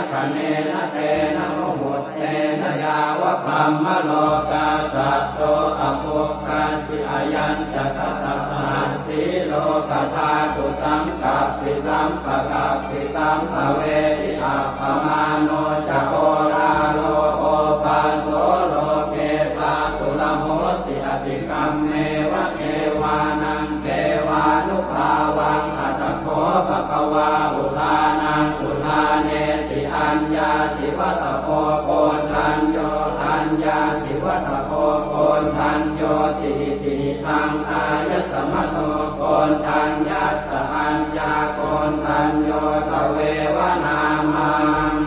khaṇena tena muhuttena yāva brahmalokā saddo abbhuggacchi. Ayañca dasasahassī lokadhātu saṅkappi sampakappi sampavedhi. Appamāṇo ca oḷāro obhāso loke pāturahosi atikkammeva devānaṃ devānubhāvaṃ. Atha kho bhagavā udānaṃ udānesi: Aññāsi vata bho Koṇḍañño, aññāsi vata bho Koṇḍaññoti. Itihidaṃ āyasmato Koṇḍaññassa aññākoṇḍañño tveva nāmaṃ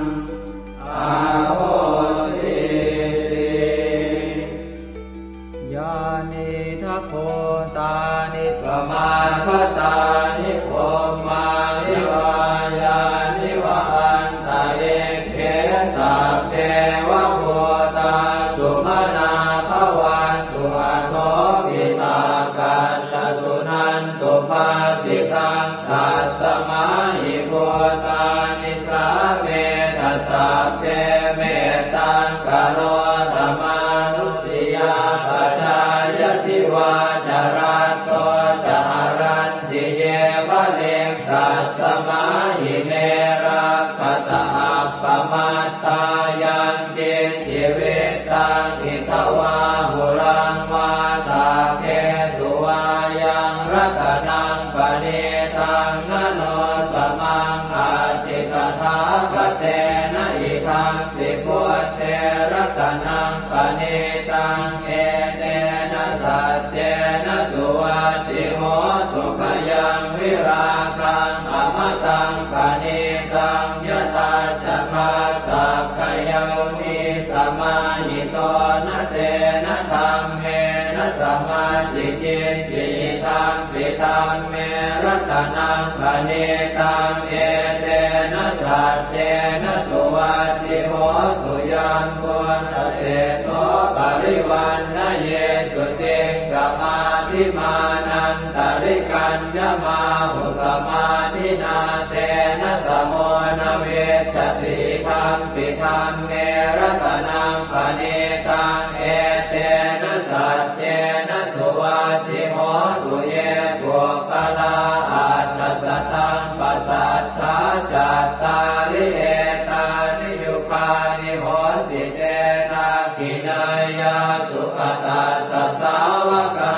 ahosīti. Yānīdha bhūtāni samāgatāni bhummāni vā yāni va anta Nisāmetha sabbe mettaṃ karotha mānusiyā pajāya divā ca ratto ca haranti yeva liṃ tasmā hi ne rakkhasa appamattā. Yaṅkiñci vittaṃ idha vā huraṃ vā saggesu vā yaṃ ratanaṃ paṇītaṃ na no samaṃ atthi tathāgatena idampi buddhe ratanaṃ paṇītaṃ etena saccena suvatthi hotu. Khayaṃ virāgaṃ amataṃ paṇītaṃ yadajjhagā sakyamunī samāhito na tena dhammena samatthi kiñci idampi dhamme ratanaṃ paṇītaṃ etena saccena suvatthi hotu. Yambuddhaseṭṭho parivaṇṇayī suciṃ samādhimānantarikaññamāhu samādhinā tena samo na vijjati idampi dhamme ratanaṃ paṇītaṃ etena saccena suvatthi hotu. Ye puggalā aṭṭha sataṃ pasaṭṭhā cattāri etāni yugāni honti te dakkhiṇeyyā sugatassa sāvakā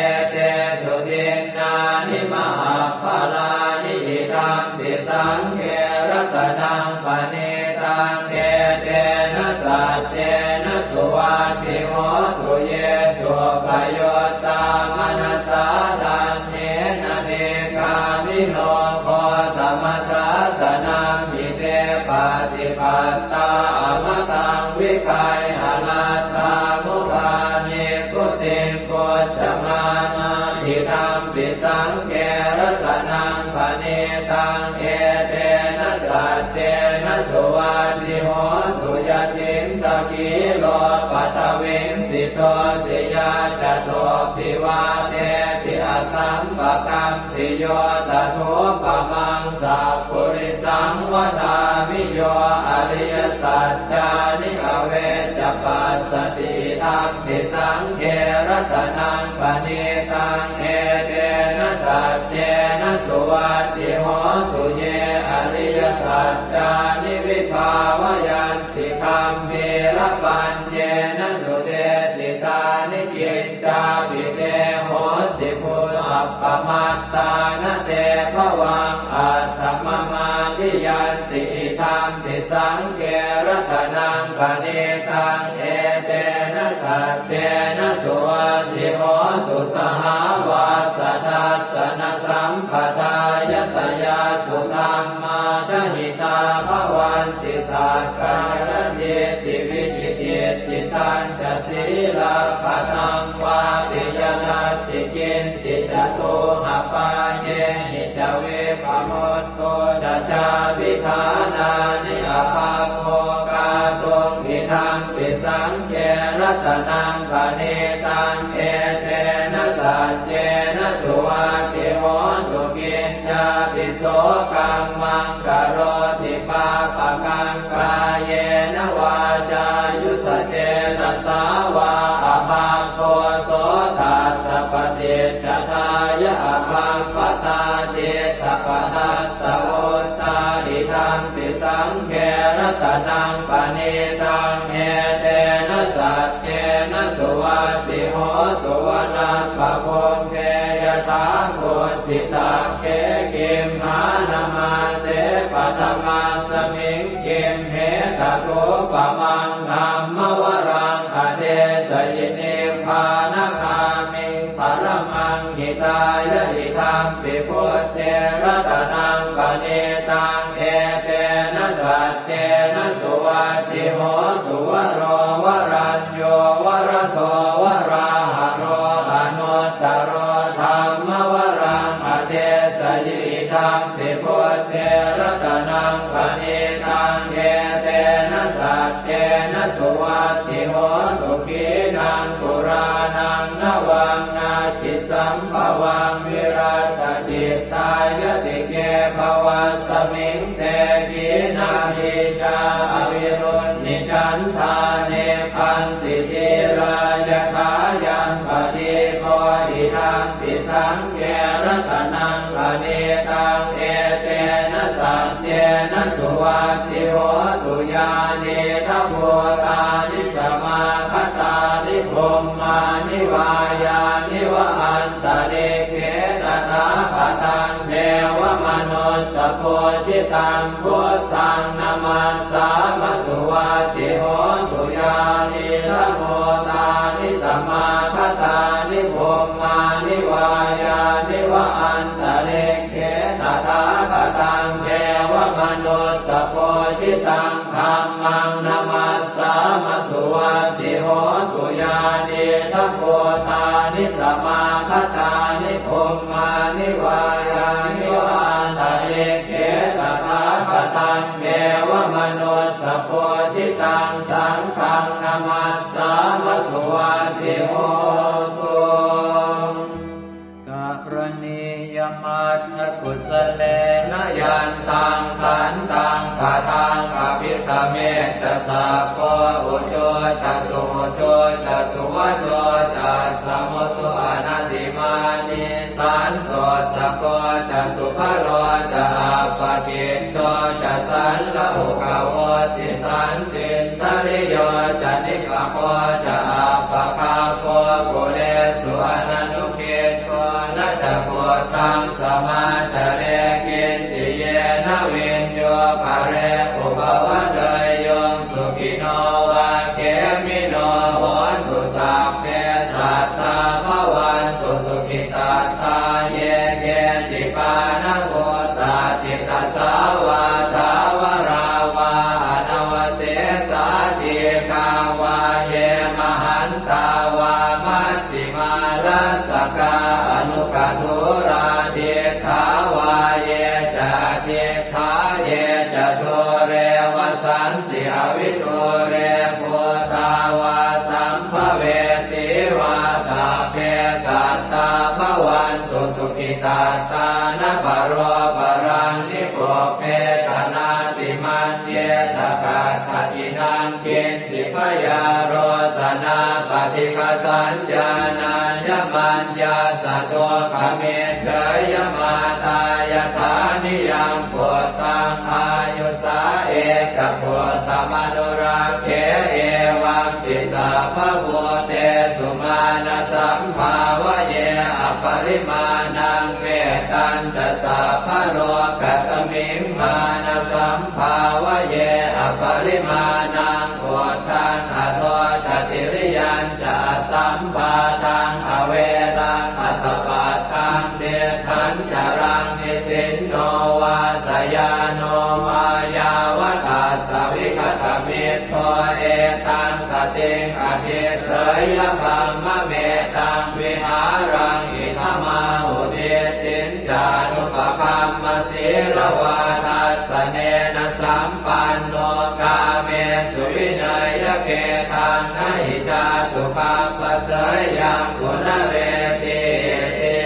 etesu dinnāni mahapphalāni idampi saṅghe ratanaṃ paṇītaṃ etena saccena suvatthi hotu. Ye suppayuttā manasā daḷhena nikkāmino gotamasāsanamhi te pattipattā amataṃ vigayha laddhā mudhā nibbutiṃ bhuñjamānā idampi saṅghe ratanaṃ paṇītaṃ etena saccena suvatthi hotu. Yacittakhīlo paṭhaviṃ sito siyā catubbhi vātebhi asampakampiyo tathūpamaṃ sappurisaṃ vadāmi yo ariyasaccāni avecca passati idampi saṅghe ratanaṃ paṇītaṃ etena saccena suvatthi hotu. Ye ariyasaccāni vibhāvayanti gambhīrapaññena sudesitāni kiccāpi te honti bhusappamattā na te bhavaṃ aṭṭhamamādiyanti idampi saṅghe ratanaṃ paṇītaṃ etena saccena suvatthi hotu. Sahāvassa dassanasampadāya tayassu dhammā jahitā bhavanti sakkāyadiṭṭhi vicikicchitañca sīlabbataṃ vāpi yadatthi kiñci catūhapāyehi ca vippamutto ca cābhiṭhānāni abhabbo kātuṃ idampi saṅghe ratanaṃ paṇītaṃ etena saccena suvatthi hotu. Kiñcāpi so kammaṃ karoti pāpakaṃ kāyena vācāyuda cetasā vā abhabbo so tassa paṭicchadāya abhabbatā cittapadassavutthā idampi saṅghe ratanaṃ paṇītaṃ etena saccena suvatthi hotu. Vanappagumbe yathā kussitagge gimhānamāse paṭhamasmiṃ gimhe tathūpamaṃ dhammavaraṃ adesayi nibbānagāmiṃ paramaṃ hitāya idampi buddhe ratanaṃ paṇītaṃ etena saccena suvatthi hotu. Varo varañño varado varāharo anuttaro dhammavaraṃ adesayi idampi buddhe ratanaṃ paṇītaṃ etena saccena suvatthi hotu. Khīṇaṃ purāṇaṃ navaṃ natthi sambhavaṃ virattacittāyatike bhavasmiṃ te Nīcā avirūḷhichandā nibbanti dhīrā yathāyaṃ padīpo idampi saṅghe ratanaṃ paṇītaṃ etena saccena suvatthi hotu. Yānīdha bhūtāni samāgatāni bhummāni vā yāni va antalikkhe tathāgataṃ devamanussapūjitaṃ buddhaṃ namassāma suvatthi hotu. Yānīdha bhūtāni samāgatāni bhummāni vā yāni va antalikkhe tathāgataṃ devamanussapūjitaṃ dhammaṃ namassāma suvatthi hotu. Yānīdha bhūtāni samāgatāni bhummāni vā yāni va antalikkhe tathāgataṃ devamanussapūjitaṃ saṅghaṃ namassāma suvatthi hotu. Karaṇīyamatthakusalena yantaṃ santaṃ padaṃ abhisamecca sakko ujū ca suhujū ca suvaco cassa mudu anatimānī santussako ca subharo ca appakicco ca sallahukavutti santindriyo ca nipako ca appagabbho kulesu ananu giddho. Na ca khuddaṃ samācare kiñci yena viññū pare upavadeyyuṃ. Sukhino vā khemino hontu sabbe sattā bhavantu sukhitattā. Ye keci pāṇabhūtatthi tasā vā thāvarā vā anavasesā dīghā vā ye mahantā vā maj jhimā rassakā aṇukathūlā diṭṭhā vā ye ca adiṭṭhā ye ca dūre vasanti avidūre bhūtā vā sambhavesī vā sabbe sattā bhavantu sukhitattā. Na paro paraṃ nikubbetha nātimaññetha katthaci naṃ kiñ ci byārosanā paṭighasaññā nāññamaññassa dukkhamiccheyya. Mātā yathā niyaṃ puttaṃ āyusā ekaputtamanurakkhe evampi sabbabhūtesu mānasambhāvaye aparimāṇaṃ. Mettañca sabbalokasmiṃ mānasambhāvaye aparimāṇaṃ uddhaṃ adho ca tiriyañca asambādhaṃ averaṃ asapattaṃ. Tiṭṭhañcaraṃ nisinno vā sayāno vā yāvatassa vigatamiddho etaṃ satiṃ adhiṭṭheyya brahmametaṃ vihāraṃ idhamāhu. Diṭṭhiñ ca anupagamma sīlavā dassanena sampanno kāmesu vineyya gedhaṃ na hi jātu gabbhaseyyaṃ punaretīti.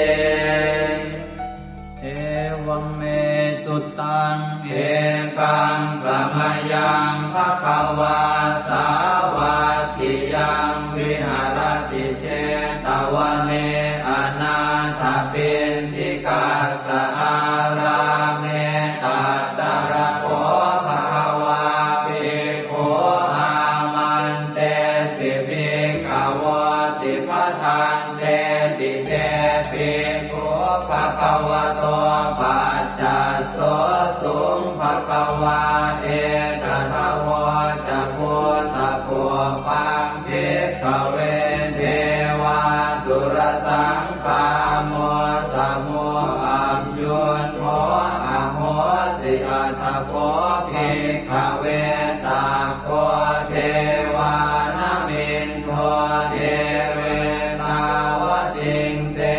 Evaṃ me sutaṃ. Ekaṃ samayaṃ bhagavā sāvatthiyaṃ viharati jetavane anāthapiṇḍikassa ārāme. Tatra kho bhagavā bhikkhū āmantesi bhikkhavoti. Bhadanteti te bhikkhū bhagavato paccassosuṃ. Bhagavā etadavoca. Bhūtapubbaṃ bhikkhave devāsurasaṅ gāmo samo aññuñho ahosi. Atha kho bhikkhave sakko devānamindo devetāvatiṃse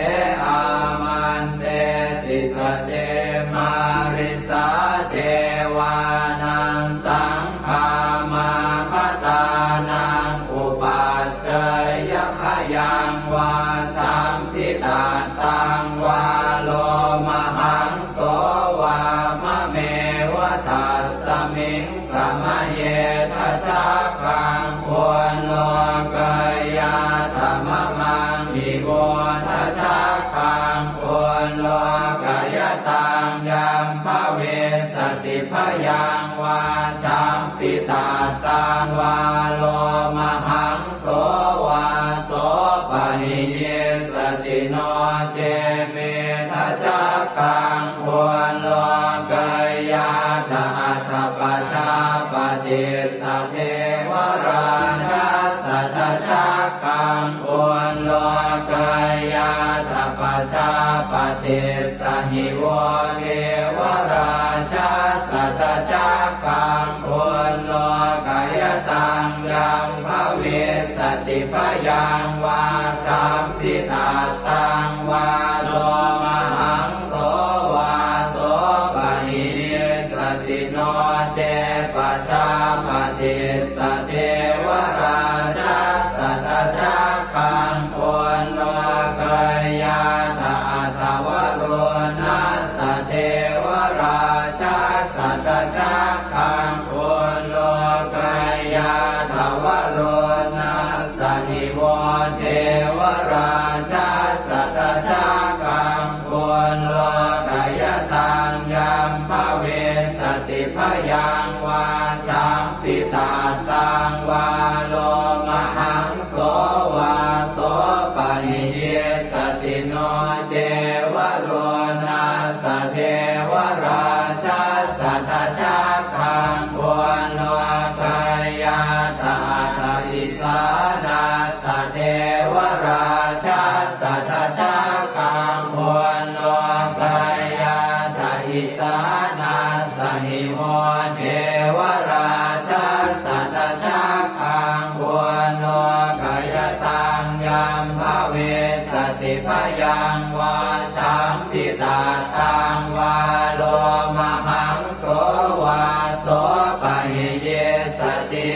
āmantesi. Sace mārisā devānaṃ saṅ gāmāgatānaṃ upaccayya khayaṃ vā sambhitattaṃ vā lomahaṃso vā mameva tassa Miṃ samaye dajaggaṃ ullokayātha mamaṃ ivo dajaggaṃ ullokayataṃ yaṃ bhavissati bhayaṃ vā champittattaṃ vā lomahaṃso vā sopahiyissati no ce me dajaggaṃ ullokayātha atha pajāpatissa devarājassa dajaggaṃ ullokayātha pajāpatissa hi vo devarājassa dajaggaṃ ullokayataṃ yaṃ bhavissati bhayaṃ vā champittattaṃ vā lomahaṃso vā sopahiyissati no ce pajāpatissa devarājassa dajaggaṃ ullokayātha atha varuṇassa devarājassa dajaggaṃ ullokayātha varuṇassa hi vo devarājassa dajaggaṃ ullokayataṃ yaṃ bhavissati bhayaṃ vā champittattaṃ vā lomahaṃso vā sopahiyissati no ce varuṇassa devarājassa dajaggaṃ ullokayātha atha isānassa devarājassa dajaggaṃ ullokayātha isānassa hi vo devarājassa dajaggaṃ ullokayataṃ yaṃ bhavissati bhayaṃ vā champittattaṃ vā lomahaṃso vā sopahiyissati.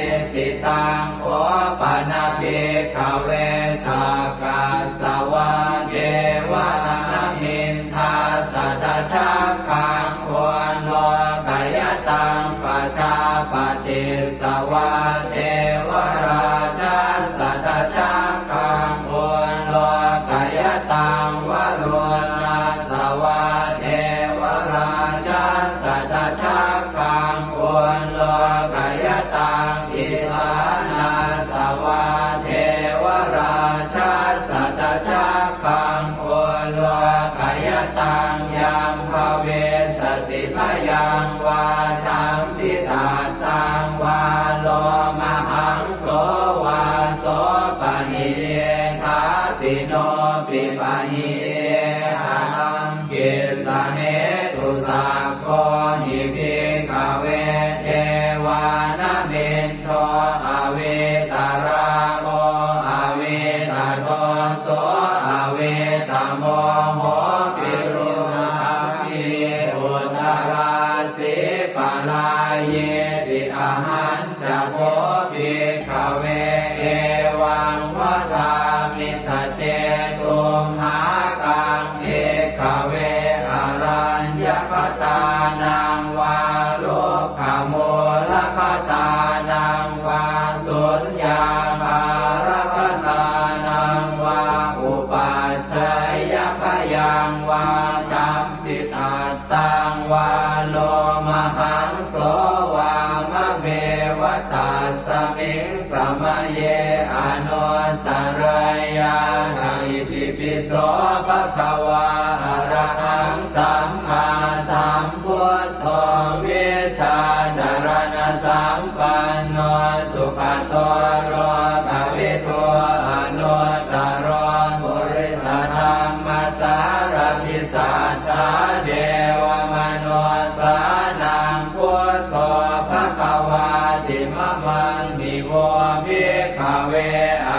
Taṃ kho pana bhikkhave sakkas savā devanāmiṃ dassa dajaggaṃ ullokayataṃ pajāpatissa vā devarājassa dajaggaṃ ullokayataṃ varuṇassa vā devarājassa dajaggaṃ ullokayataṃ isānassa vā devarājassa dajaggaṃ ullokayataṃ yaṃ bhavissati bhayaṃ vā champittattaṃ vā lomahaṃso vā sopahiyye thāpi no pipahiye haraṃ. Kissa hetu sakko hi bhikkhave devānamindo avītarāgo avītadoso avītamoho virūḷhakī uttarāsī parāyīti. Ahañ ca kho bhikkhave evaṃ vadāmi: sace tumhākaṃ bhikkhave araññakatānaṃ vā rukkhamūlakatānaṃ vā suññāgārakatānaṃ vā upajjhāyabhayaṃ vā champittattaṃ vā lomahaṃso vā mameva tasmiṃ samaye anussarayyātha. Itipi so bhagavā arahaṃ sammāsambuddho vijjācaraṇasampanno sugato lokavidū anuttaro purisadammasārathi satthā devamanussānaṃ buddho bhagavāti. Mamaṃ hi vo bhikkhave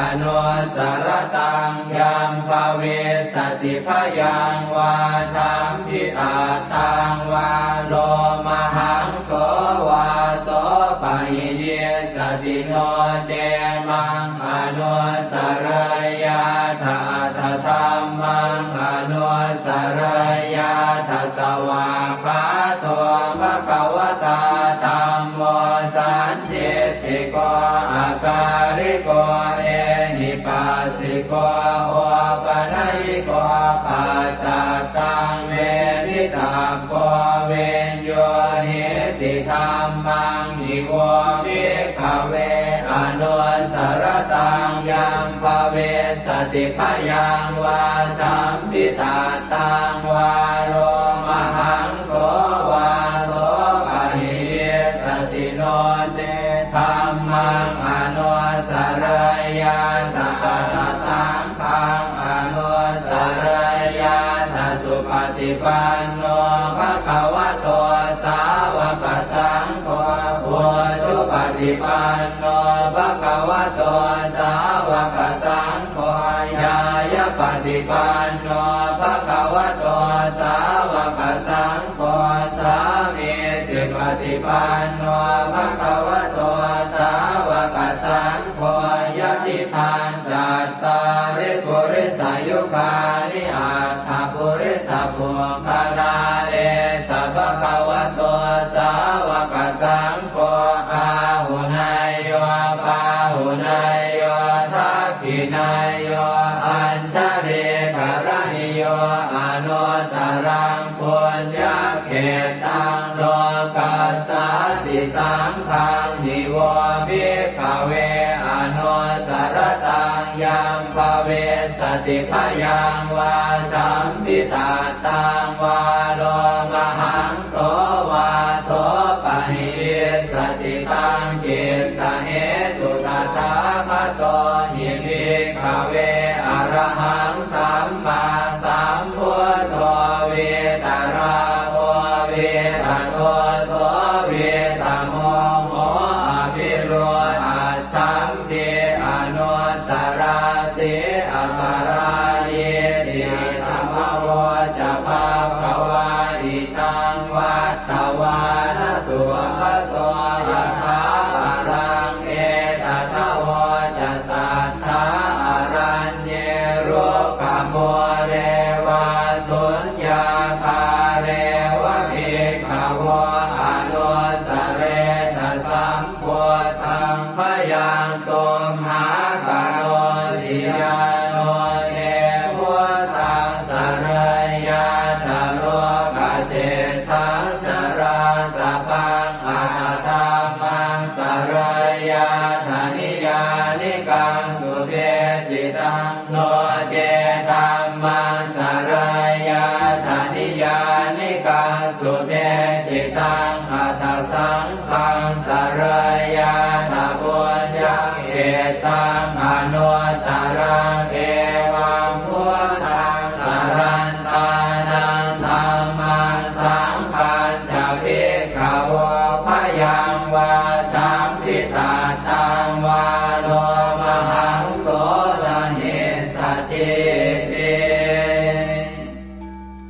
anussarattaṃ yaṃ bhavissati bhayaṃ vā champittattaṃ vā lomahaṃso vā sopahiyissati no ce maṃ anussarayyātha atha dhammaṃ anussarayyātha. Svākkhāto bhagavatā dham sandiṭṭhiko akāliko ehipassiko opanayiko paccattaṃ veditabbo viññūhīti. Dhammaṃ hi vo bhikkhave anussaratāṃ yaṃ bhavissati bhayaṃ vā sampidaṭṭhaṃ vā lomahaṃ so vā so pahīyissati no ce dhammaṃ anussarayyātha atha saṅghaṃ anussarayyātha. Supaṭipanno bhagavato sāvakasaṅgho, ujupaṭipanno bhagavato sāvakasaṅgho, ñāyapaṭipanno bhagavato sāvakasaṅgho, sāmīcipaṭipanno bhagavato sāvakasaṅgho, yadidaṃ cattāri purisayugāni aṭṭha purisapuggalā, esa bhagavato sāvakasaṅgho, āhuneyyo pāhuneyyo dakkhiṇeyyo añjalikaraṇīyo anuttaraṃ puññakkhettaṃ lokassāti. Saṅghaṃ hi vo bhikkhave anussaratāṃ yaṃ bhavissati bhayaṃ vā sampidaṭṭhaṃ vā lomahaṃ so vā so pahīyissati. Taṃ kissa hetu tathāgato hi bhikkhave arahaṃ sammāsambuddho vītarāgo vītadoso vītamoho abhirūḷhaccham ti anussarati aparājīti. Idamavoca bhagavā. Idaṃ vattavāna sugato yathābalaṃ etadavoca satthā araññe rukkhamūle vā suññāgāre va bhikkhavo anussaretha sam buddhaṃ bhayaṃ tumhākarosi. Yāno te buddhaṃ sarayyātha lokaseṭṭhaṃ sarāsabhaṃ atha dhammaṃ sarayyātha niyyānikaṃ subheccittaṃ no ce dhammaṃ sarayyātha niyyānikaṃ subheccittaṃ atha saṅghaṃ sarayyātha puññakkhettaṃ anuttaraṃ. Evaṃ buddhaṃ sarantānaṃ dhammaṃ saṅghañca bhikkhavo bhayaṃ vā sampidaṭṭhaṃ vā lomahaṃso na hessatīti.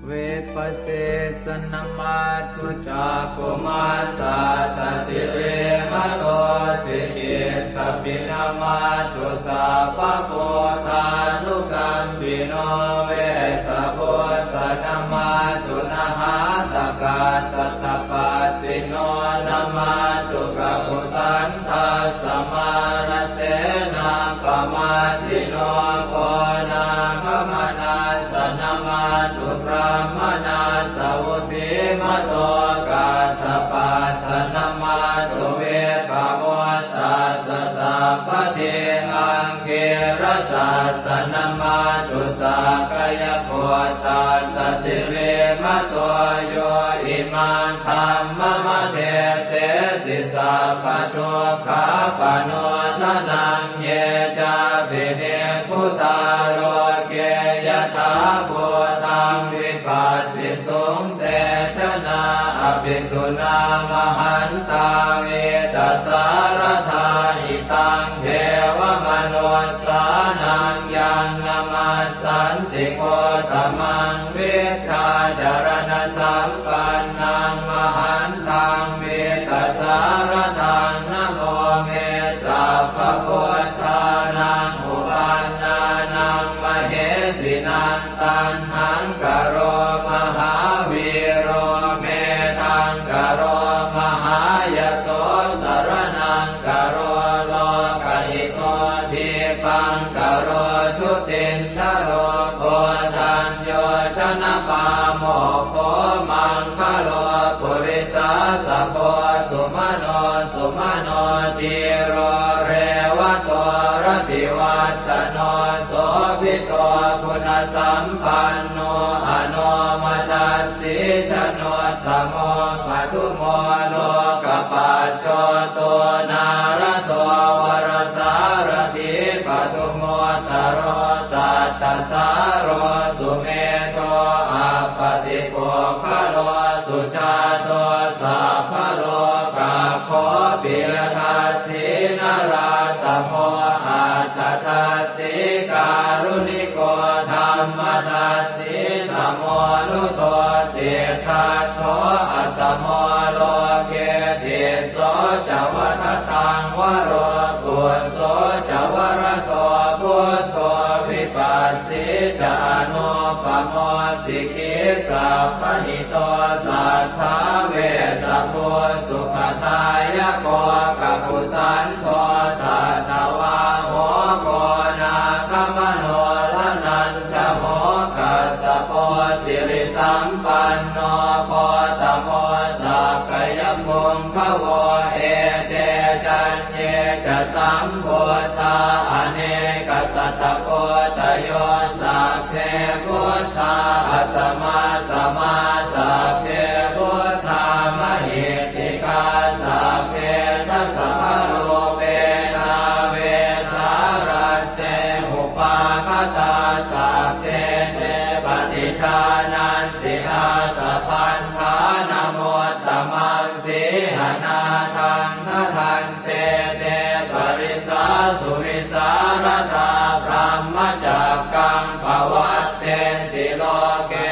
Vipassissa namatthu cakkhumantassa sirīmato. Sikhissapi namatthu sabbabuddhānukampino. Vessabhussa namatthu nhātakassa tapassino. Namatthu kakusandhassa mārasenappamaddino. Konāgamanassa namatthu brāhmaṇassa vusīmato. Kassapassa namatthu vippamuttassa sabbadhi. Aṅgīrasassa namatthu sakyaputtassa sirīmato. Yo imaṃ dhammamādesesi sabbadukkhāpanūdanaṃ. Ye cāpi nibbu tā loke yathābhūtaṃ vipassisuṃ. Te janā apisuṇā mahantā vītasāradā. Hitaṃ devamanussānaṃ yaṃ namassanti gotamaṃ. Vijjācaraṇasampannaṃ mahantaṃ vītasāradaṃ. Namo me sabbabuddhānaṃ uppannānaṃ mahesinaṃ. Taṇhaṅkaro mahāvīro medhaṅkaro mahāyaso. sumano dhīro revato rativassano sobhito guṇasampanno anomadassī januttamo padumo lokapajjoto nārado varasārathī padumu ttaro sattasāro sumedho appatipuggalo sujāto sabbalokaggo piyadassī narāsamo atthadassī kāruṇiko dhammadassī tamonudo siddhattho asamo loke tisso ca vadataṃ varo phusso ca varado buddho vipassī ca anūpamo sikhī sabbahito satthā vessabhū sukhadāyako kakusandho satthavāho koṇāgamano dhananjavo kassapo sirisampanno gotamo sakyapuṅgavo ete caññe ca sambuddhā anekasatakoṭayo sabbe buddhā asamasamā sabbe buddhā mahiddhikā sabbe dasabalūpena vesālā te upāgatā sabbe te paṭijānanti ātappamāṇamuttamaṃ sīhanatthaṃ khaṇḍe te parisāsu vīsāladā brahmacakkaṃ pavattenti loke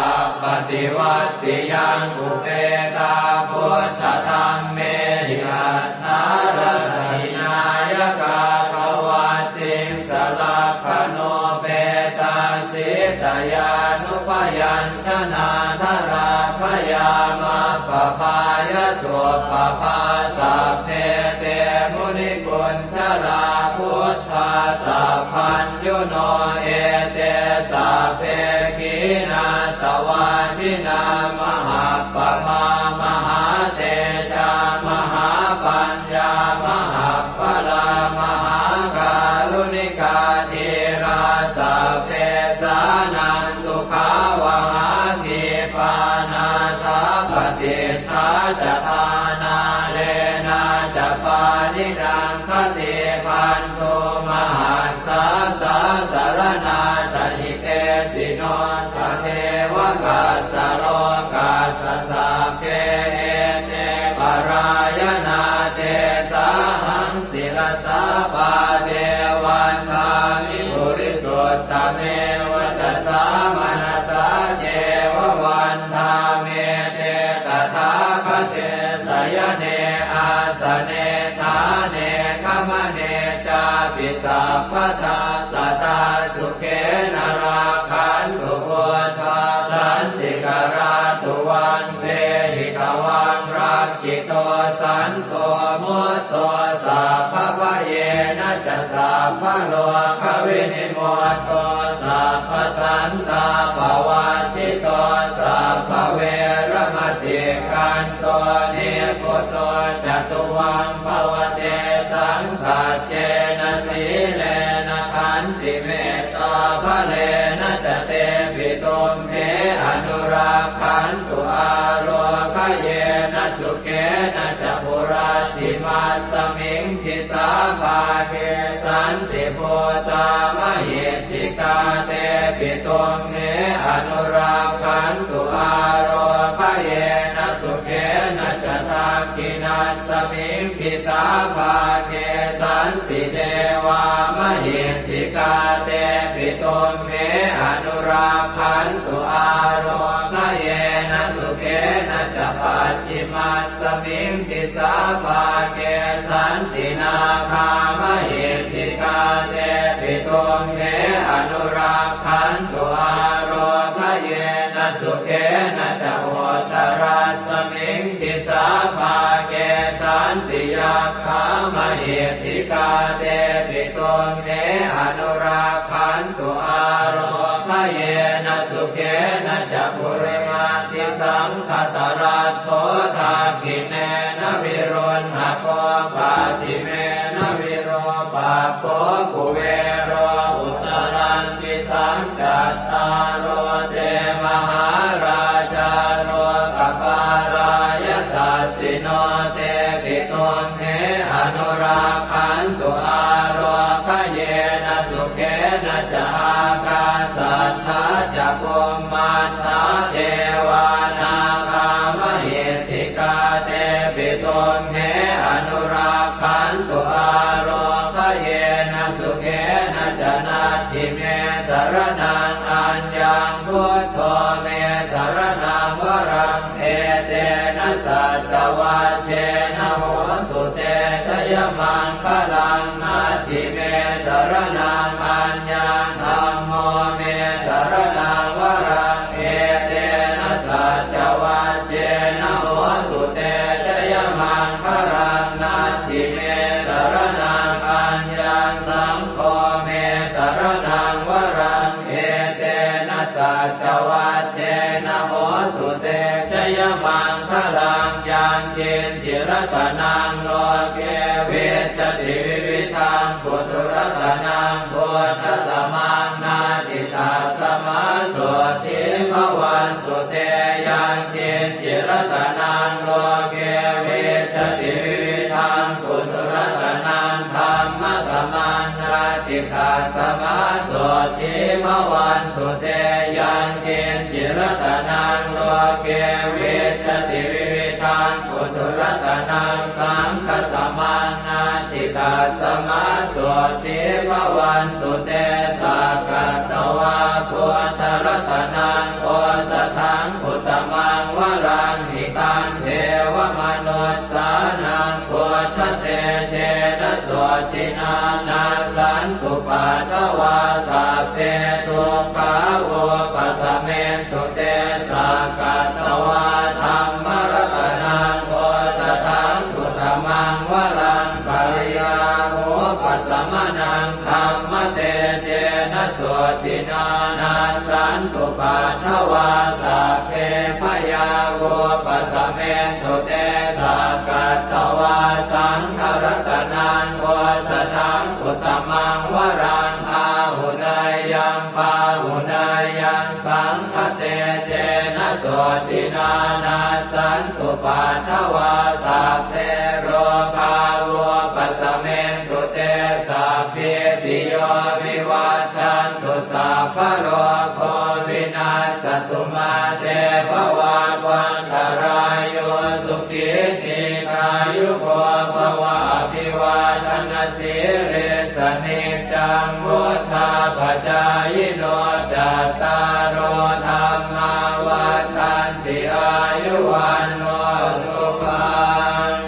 appaṭivattiyaṃ upekkā buddhadhammehi atthārasa hināyakā pavatsiṃsa lakkhaṇupetā sītayanupayañjanādharā bhayamappabbāya suppabhā sabbe te munikuñjarā buddhā sabbaññuno ete sabbe khīṇāsavā jinā mahappamā mahātejā mahāpaññā mahappalā mahākāruṇikā dhīrā sabbesānaṃ sukhāvahā khīpā nāthapaṭiṭṭhā ca dhānālena ca pāṇinaṃ khaṇḍibandhū mahassā sāsaraṇā ca hitesino tatheva kassa lokassa sabbe ete parāyanā tesāhaṃ sirasā pāde vandāmi purisuttame vacasā manasā ceva vandāmete tathāgate sayane āsane ṭhāne gamane cāpi sabbadā sadā sukhena rakkhantu buddhā santikarā tuvaṃ dehi tvaṃ rakkhito santo mutto sabbabhayena ca sabbarogavinimutto sabbasantāpavajjito sabbaveramatikkanto nibbuto ca tuvaṃ bhava tesaṃ saccena sīlena khantimettābalena ca tepi tumhe anurakkhantu ārogyena sukhena ca hurattimasmiṃ disābhāge santibhūtā mahiddhikā tepi tumhe anurakkhantu ārogyena sukhena ca dakkhiṇasmiṃ disābhāge santidevā mahiddhikā tepi tumhe anurakkhantu ārogyena sukhena ca pacchimasmiṃ disābhāge santi nāgā mahiddhikā tepi tumhe anurakkhantu ārogyena sukhena ca uttarasmiṃ disābhāge santi yakkhā mahiddhikā tepi tumhe anurakkhantu ārogyena yena sukhena ca purimaṃ disaṃ dhataraṭṭho dakkhiṇena viruḷhako pacchimena virūpakkho kuvero uttaraṃ disaṃ. Cattāro te mahārājā lokapālā yasassino tepi tumhe anurakkhantu ālokayena sukhena ca. Ākāsaṭṭhā ca bhummaṭṭhā devā nāgā mahiddhikā tepi tumhe anurakkhantu ālokayena sukhena ca. Natthi me saraṇaṃ aññaṃ, buddho me saraṇaṃ varaṃ, etena saccavajjena hotu te jayamaṅgalaṃ. Natthi me saraṇaṃ aññaṃ, dhammo me saraṇaṃ varaṃ, etena saccavajjena hotu te jayamaṅgalaṃ. Natthi me saraṇaṃ aññaṃ, saṅgho me saraṇaṃ varaṃ, etena saccavajjena hotu te jayamaṅgalaṃ. Yaṅkiñci ratanaṃ loke vijjati vividhaṃ puthu, ratanaṃ buddhasamaṃ natthi, tasmā sotthī bhavantu te. Yaṅkiñci ratanaṃ loke vijjati vividhaṃ puthu, ratanaṃ dhammasamaṃ natthi, tasmā sotthī bhavantu te. Yaṅkiñci ratanaṃ loke vijjati vividhaṃ puthu, ratanaṃ saṅghasamaṃ natthi, tasmā sotthī bhavantu te. Sakkatvā buddharatanaṃ osathaṃ uttamaṃ varaṃ, hitaṃ devamanussānaṃ buddhatejena sotthinā, nassantupaddavā sabbe dukkhā vūpasamentu te. Sakkatvā dhammaratanaṃ osathaṃ uttamaṃ varaṃ, pariḷāhūpasamanaṃ dhammatejena sotthinā, nassantupaddavā sabbe bhayā vūpasamentu te. Sakkatvā saṅgharatanaṃ osathaṃ uttamaṃ varaṃ, āhuneyyaṃ pāhuneyyaṃ saṅghatejena sotthinā, nassantupaddavā sabbe rogā vūpasamentu te. Sabbītiyo vivajjantu, sabbarogo vinassatu, mā te bhavatvantarāyo, sukhī dīghāyuko bhava. Abhivādanasīlissa niccaṃ vuḍḍhāpacāyino, cattāro dhammā vaḍḍhanti, āyu vaṇṇo sukhaṃ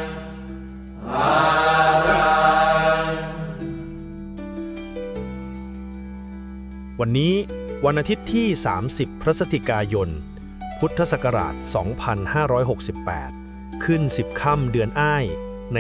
balaṃ. วันนี้วันอาทิตย์ที่ สามสิบ พฤศจิกายน พุทธศักราช สองพันห้าร้อยหกสิบแปด ขึ้น สิบ ค่ำเดือนอ้าย ใน